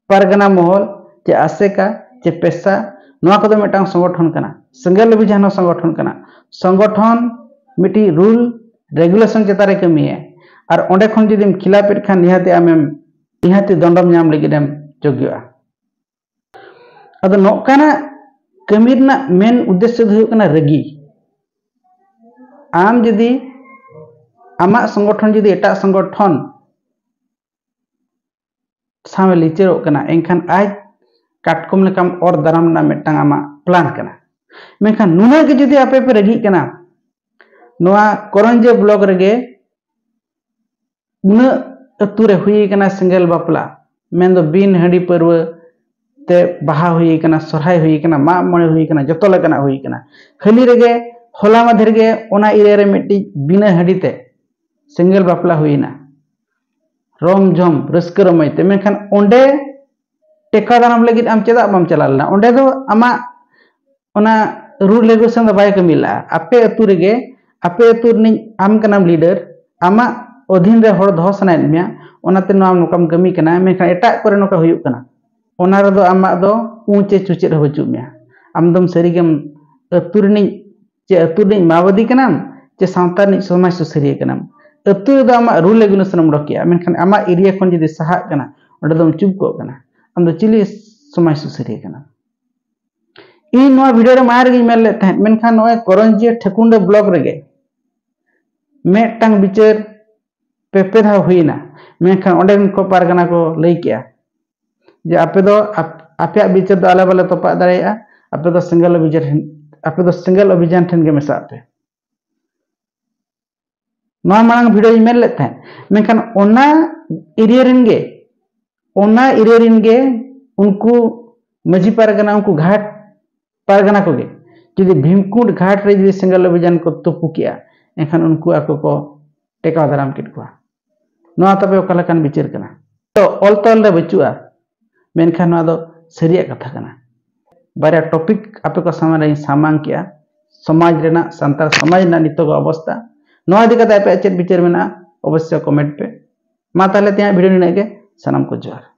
ᱯᱟᱨᱜᱟᱱᱟ ᱢᱚᱦᱚᱞ ᱪᱮ ᱟᱥᱮᱠᱟ ᱪᱮ ᱯᱮᱥᱟ, ᱱᱚᱣᱟ ᱠᱚᱫᱚ ᱢᱤᱫᱴᱟᱝ ᱥᱚᱝᱜᱚᱴᱷᱚᱱ ᱠᱟᱱᱟ, ᱥᱮᱸᱜᱮᱞ ᱚᱵᱷᱤᱡᱟᱱ ᱦᱚᱸ ᱥᱚᱝᱜᱚᱴᱷᱚᱱ ᱠᱟᱱᱟ᱾ ᱥᱚᱝᱜᱚᱴᱷᱚᱱ ᱢᱤᱫᱴᱤᱡ ᱨᱩᱞ ᱨᱮᱜᱩᱞᱮᱥᱚᱱ ᱪᱮᱛᱟᱱ ᱨᱮ ᱠᱟᱹᱢᱤᱭᱟᱭ, ᱟᱨ ᱚᱸᱰᱮ ᱠᱷᱚᱱ ᱡᱩᱫᱤᱢ ᱠᱷᱤᱞᱟᱯᱮᱫ ᱠᱷᱟᱱ ᱱᱤᱦᱟᱹᱛᱤ ᱟᱢᱮᱢ ᱱᱤᱦᱟᱹᱛᱤ ᱫᱚᱱᱰᱚᱢ ᱧᱟᱢ ᱞᱟᱹᱜᱤᱫ ᱮᱢ ᱡᱳᱜᱽᱭᱚᱜᱼᱟ᱾ ᱟᱫᱚ ᱱᱚᱝᱠᱟᱱᱟᱜ ᱠᱟᱹᱢᱤ ᱨᱮᱱᱟᱜ ᱢᱮᱱ ᱩᱫᱽᱫᱮᱥᱥᱚ ᱫᱚ ᱦᱩᱭᱩᱜ ᱠᱟᱱᱟ ᱨᱟᱹᱜᱤ᱾ ᱟᱢ ᱡᱩᱫᱤ ᱟᱢᱟᱜ ᱥᱚᱝᱜᱚᱴᱷᱚᱱ ᱡᱩᱫᱤ ᱮᱴᱟᱜ ᱥᱚᱝᱜᱚᱴᱷᱚᱱ ᱥᱟᱶ ᱮ ᱞᱤᱪᱟᱹᱲᱚᱜ ᱠᱟᱱᱟ, ᱮᱱᱠᱷᱟᱱ ᱟᱡ ᱠᱟᱴᱠᱚᱢ ᱞᱮᱠᱟᱢ ᱚᱨ ᱫᱟᱨᱟᱢ ᱨᱮᱱᱟᱜ ᱢᱤᱫᱴᱟᱝ ᱟᱢᱟᱜ ᱯᱞᱟᱱ ᱠᱟᱱᱟ᱾ ᱢᱮᱱᱠᱷᱟᱱ ᱱᱩᱱᱟᱹᱜ ᱜᱮ ᱡᱩᱫᱤ ᱟᱯᱮ ᱯᱮ ᱨᱟᱹᱜᱤᱜ ᱠᱟᱱᱟ, ᱱᱚᱣᱟ ᱠᱚᱨᱚᱧᱡᱤᱭᱟᱹ ᱵᱞᱚᱠ ᱨᱮᱜᱮ ᱩᱱᱟᱹᱜ ᱟᱹᱛᱩ ᱨᱮ ᱦᱩᱭ ᱠᱟᱱᱟ ᱥᱮᱸᱜᱮᱞ ᱵᱟᱯᱞᱟ, ᱢᱮᱱᱫᱚ ᱵᱤᱱ ᱦᱟᱺᱰᱤ ᱯᱟᱹᱨᱣᱟᱹ ᱛᱮ ᱵᱟᱦᱟ ᱦᱩᱭ ᱠᱟᱱᱟ, ᱥᱚᱨᱦᱟᱭ ᱦᱩᱭ ᱠᱟᱱᱟ, ᱢᱟᱜ ᱢᱚᱬᱮ ᱦᱩᱭ ᱠᱟᱱᱟ, ᱡᱚᱛᱚ ᱞᱮᱠᱟᱱᱟᱜ ᱦᱩᱭ ᱠᱟᱱᱟ᱾ ᱦᱟᱹᱞᱤ ᱨᱮᱜᱮ ᱦᱚᱞᱟ ᱢᱟᱫᱷᱮᱨ ᱜᱮ ᱚᱱᱟ ᱮᱨᱤᱭᱟ ᱨᱮ ᱢᱤᱫᱴᱤᱡ ᱵᱤᱱᱟᱹ ᱦᱟᱺᱰᱤ ᱛᱮ ᱥᱮᱸᱜᱮᱞ ᱵᱟᱯᱞᱟ ᱦᱩᱭᱱᱟ, ᱨᱚᱢ ᱡᱷᱚᱢ ᱨᱟᱹᱥᱠᱟᱹ ᱨᱚᱢᱚᱡᱽ ᱛᱮ᱾ ᱢᱮᱱᱠᱷᱟᱱ ᱚᱸᱰᱮ ᱴᱮᱠᱟᱣ ᱫᱟᱨᱟᱢ ᱞᱟᱹᱜᱤᱫ ᱟᱢ ᱪᱮᱫᱟᱜ ᱵᱟᱢ ᱪᱟᱞᱟᱣ ᱞᱮᱱᱟ? ᱚᱸᱰᱮ ᱫᱚ ᱟᱢᱟᱜ ᱚᱱᱟ ᱨᱩᱞ ᱨᱮᱜᱩᱞᱮᱥᱚᱱ ᱫᱚ ᱵᱟᱭ ᱠᱟᱹᱢᱤ ᱞᱮᱫᱼᱟ᱾ ᱟᱯᱮ ᱟᱹᱛᱩ ᱨᱮᱜᱮ, ᱟᱯᱮ ᱟᱹᱛᱩ ᱨᱤᱱᱤᱡ ᱟᱢ ᱠᱟᱱᱟᱢ ᱞᱤᱰᱟᱨ, ᱟᱢᱟᱜ ᱚᱫᱷᱤᱱ ᱨᱮ ᱦᱚᱲ ᱫᱚᱦᱚ ᱥᱟᱱᱟᱭᱮᱫ ᱢᱮᱭᱟ, ᱚᱱᱟᱛᱮ ᱱᱚᱣᱟ ᱱᱚᱝᱠᱟᱢ ᱠᱟᱹᱢᱤ ᱠᱟᱱᱟ, ᱢᱮᱱᱠᱷᱟᱱ ᱮᱴᱟᱜ ᱠᱚᱨᱮ ᱱᱚᱝᱠᱟ ᱦᱩᱭᱩᱜ ᱠᱟᱱᱟ, ᱚᱱᱟ ᱨᱮᱫᱚ ᱟᱢᱟᱜ ᱫᱚ ᱩᱸ ᱪᱮ ᱪᱩᱪᱮᱫ ᱦᱚᱸ ᱵᱟᱹᱪᱩᱜ ᱢᱮᱭᱟ᱾ ᱟᱢ ᱫᱚᱢ ᱥᱟᱹᱨᱤᱜᱮᱢ ᱟᱹᱛᱩ ᱨᱤᱱᱤᱡ ᱪᱮ ᱟᱹᱛᱩ ᱨᱤᱱᱤᱡ ᱢᱟᱣᱵᱟᱫᱤ ᱠᱟᱱᱟᱢ ᱪᱮ ᱥᱟᱶᱛᱟ ᱨᱤᱱᱤᱡ ᱥᱚᱢᱟᱡᱽ ᱥᱩᱥᱟᱹᱨᱤᱭᱟᱹ ᱠᱟᱱᱟᱢ? ᱟᱹᱛᱩ ᱨᱮᱫᱚ ᱟᱢᱟᱜ ᱨᱩᱞ ᱨᱮᱜᱩᱞᱮᱥᱚᱱ ᱮᱢ ᱚᱰᱚᱠ ᱠᱮᱜᱼᱟ, ᱢᱮᱱᱠᱷᱟᱱ ᱟᱢᱟᱜ ᱮᱨᱤᱭᱟ ᱠᱷᱚᱱ ᱡᱩᱫᱤ ᱥᱟᱦᱟᱜ ᱠᱟᱱᱟ, ᱚᱸᱰᱮ ᱫᱚᱢ ᱪᱩᱯ ᱠᱚᱜ ᱠᱟᱱᱟ᱾ ᱟᱢ ᱫᱚ ᱪᱤᱞᱤ ᱥᱚᱢᱟᱡᱽ ᱥᱩᱥᱟᱹᱨᱤᱭᱟᱹ ᱠᱟᱱᱟᱢ? ᱤᱧ ᱱᱚᱣᱟ ᱵᱷᱤᱰᱤᱭᱳ ᱨᱮ ᱢᱟᱲᱟᱝ ᱨᱮᱜᱮᱧ ᱢᱮᱱ ᱞᱮᱫ ᱛᱟᱦᱮᱸᱫ, ᱢᱮᱱᱠᱷᱟᱱ ᱱᱚᱜᱼᱚᱭ ᱠᱚᱨᱚᱧᱡᱤᱭᱟᱹ ᱴᱷᱮᱠᱩᱱᱰᱟᱹ ᱵᱞᱚᱠ ᱨᱮᱜᱮ ᱢᱤᱫᱴᱟᱝ ᱵᱤᱪᱟᱹᱨ ᱯᱮ ᱯᱮ ᱫᱷᱟᱣ ᱦᱩᱭᱱᱟ, ᱢᱮᱱᱠᱷᱟᱱ ᱚᱸᱰᱮᱱ ᱠᱚ ᱯᱟᱨᱜᱟᱱᱟ ᱠᱚ ᱞᱟᱹᱭ ᱠᱮᱜᱼᱟ ᱡᱮ ᱟᱯᱮ ᱫᱚ ᱟᱯ-, ᱟᱯᱮᱭᱟᱜ ᱵᱤᱪᱟᱹᱨ ᱫᱚ ᱟᱞᱮ ᱵᱟᱞᱮ ᱛᱚᱯᱟᱜ ᱫᱟᱲᱮᱭᱟᱜᱼᱟ, ᱟᱯᱮ ᱫᱚ ᱥᱮᱸᱜᱮᱞ ᱚᱵᱷᱤᱡᱟᱱ ᱴᱷᱮᱱ, ᱟᱯᱮ ᱫᱚ ᱥᱮᱸᱜᱮᱞ ᱚᱵᱷᱤᱡᱟᱱ ᱴᱷᱮᱱ ᱜᱮ ᱢᱮᱥᱟᱜ ᱯᱮ᱾ ᱱᱚᱣᱟ ᱢᱟᱲᱟᱝ ᱵᱷᱤᱰᱤᱭᱳᱧ ᱢᱮᱱ ᱞᱮᱫ ᱛᱟᱦᱮᱸᱫ, ᱢᱮᱱᱠᱷᱟᱱ ᱚᱱᱟ ᱮᱨᱤᱭᱟ ᱨᱮᱱ ᱜᱮ, ᱚᱱᱟ ᱮᱨᱤᱭᱟ ᱨᱮᱱ ᱜᱮ ᱩᱱᱠᱩ ᱢᱟᱹᱡᱷᱤ ᱯᱟᱨᱜᱟᱱᱟ, ᱩᱱᱠᱩ ᱜᱷᱟᱴ ᱯᱟᱨᱜᱟᱱᱟ ᱠᱚᱜᱮ ᱡᱩᱫᱤ ᱵᱷᱤᱢᱠᱩᱸᱰ ᱜᱷᱟᱴ ᱨᱮ ᱡᱩᱫᱤ ᱥᱮᱸᱜᱮᱞ ᱚᱵᱷᱤᱡᱟᱱ ᱠᱚ ᱛᱩᱯᱩ ᱠᱮᱜᱼᱟ, ᱮᱱᱠᱷᱟᱱ ᱩᱱᱠᱩ ᱟᱠᱚ ᱠᱚ ᱴᱮᱠᱟᱣ ᱫᱟᱨᱟᱢ ᱠᱮᱫ ᱠᱚᱣᱟ᱾ ᱱᱚᱣᱟ ᱛᱚᱵᱮ ᱚᱠᱟ ᱞᱮᱠᱟᱱ ᱵᱤᱪᱟᱹᱨ ᱠᱟᱱᱟ? ᱛᱚ ᱚᱞ ᱛᱚᱞ ᱨᱮ ᱵᱟᱹᱪᱩᱜᱼᱟ, ᱢᱮᱱᱠᱷᱟᱱ ᱱᱚᱣᱟ ᱫᱚ ᱥᱟᱹᱨᱤᱭᱟᱜ ᱠᱟᱛᱷᱟ ᱠᱟᱱᱟ᱾ ᱵᱟᱨᱭᱟ ᱴᱚᱯᱤᱠ ᱟᱯᱮ ᱠᱚ ᱥᱟᱢᱟᱝ ᱨᱮᱧ ᱥᱟᱢᱟᱝ ᱠᱮᱜᱼᱟ, ᱥᱚᱢᱟᱡᱽ ᱨᱮᱱᱟᱜ, ᱥᱟᱱᱛᱟᱲ ᱥᱚᱢᱟᱡᱽ ᱨᱮᱱᱟᱜ ᱱᱤᱛᱚᱜᱟᱜ ᱚᱵᱚᱥᱛᱟ, ᱱᱚᱣᱟ ᱤᱫᱤ ᱠᱟᱛᱮ ᱟᱯᱮᱭᱟᱜ ᱪᱮᱫ ᱵᱤᱪᱟᱹᱨ ᱢᱮᱱᱟᱜᱼᱟ, ᱚᱵᱚᱥᱥᱳᱭ ᱠᱚᱢᱮᱱᱴ ᱯᱮ᱾ ᱢᱟ ᱛᱟᱦᱚᱞᱮ ᱛᱮᱦᱮᱧᱟᱜ ᱵᱷᱤᱰᱤᱭᱳ ᱱᱤᱱᱟᱹᱜ ᱜᱮ, ᱥᱟᱱᱟᱢ ᱠᱚ ᱡᱚᱦᱟᱨ᱾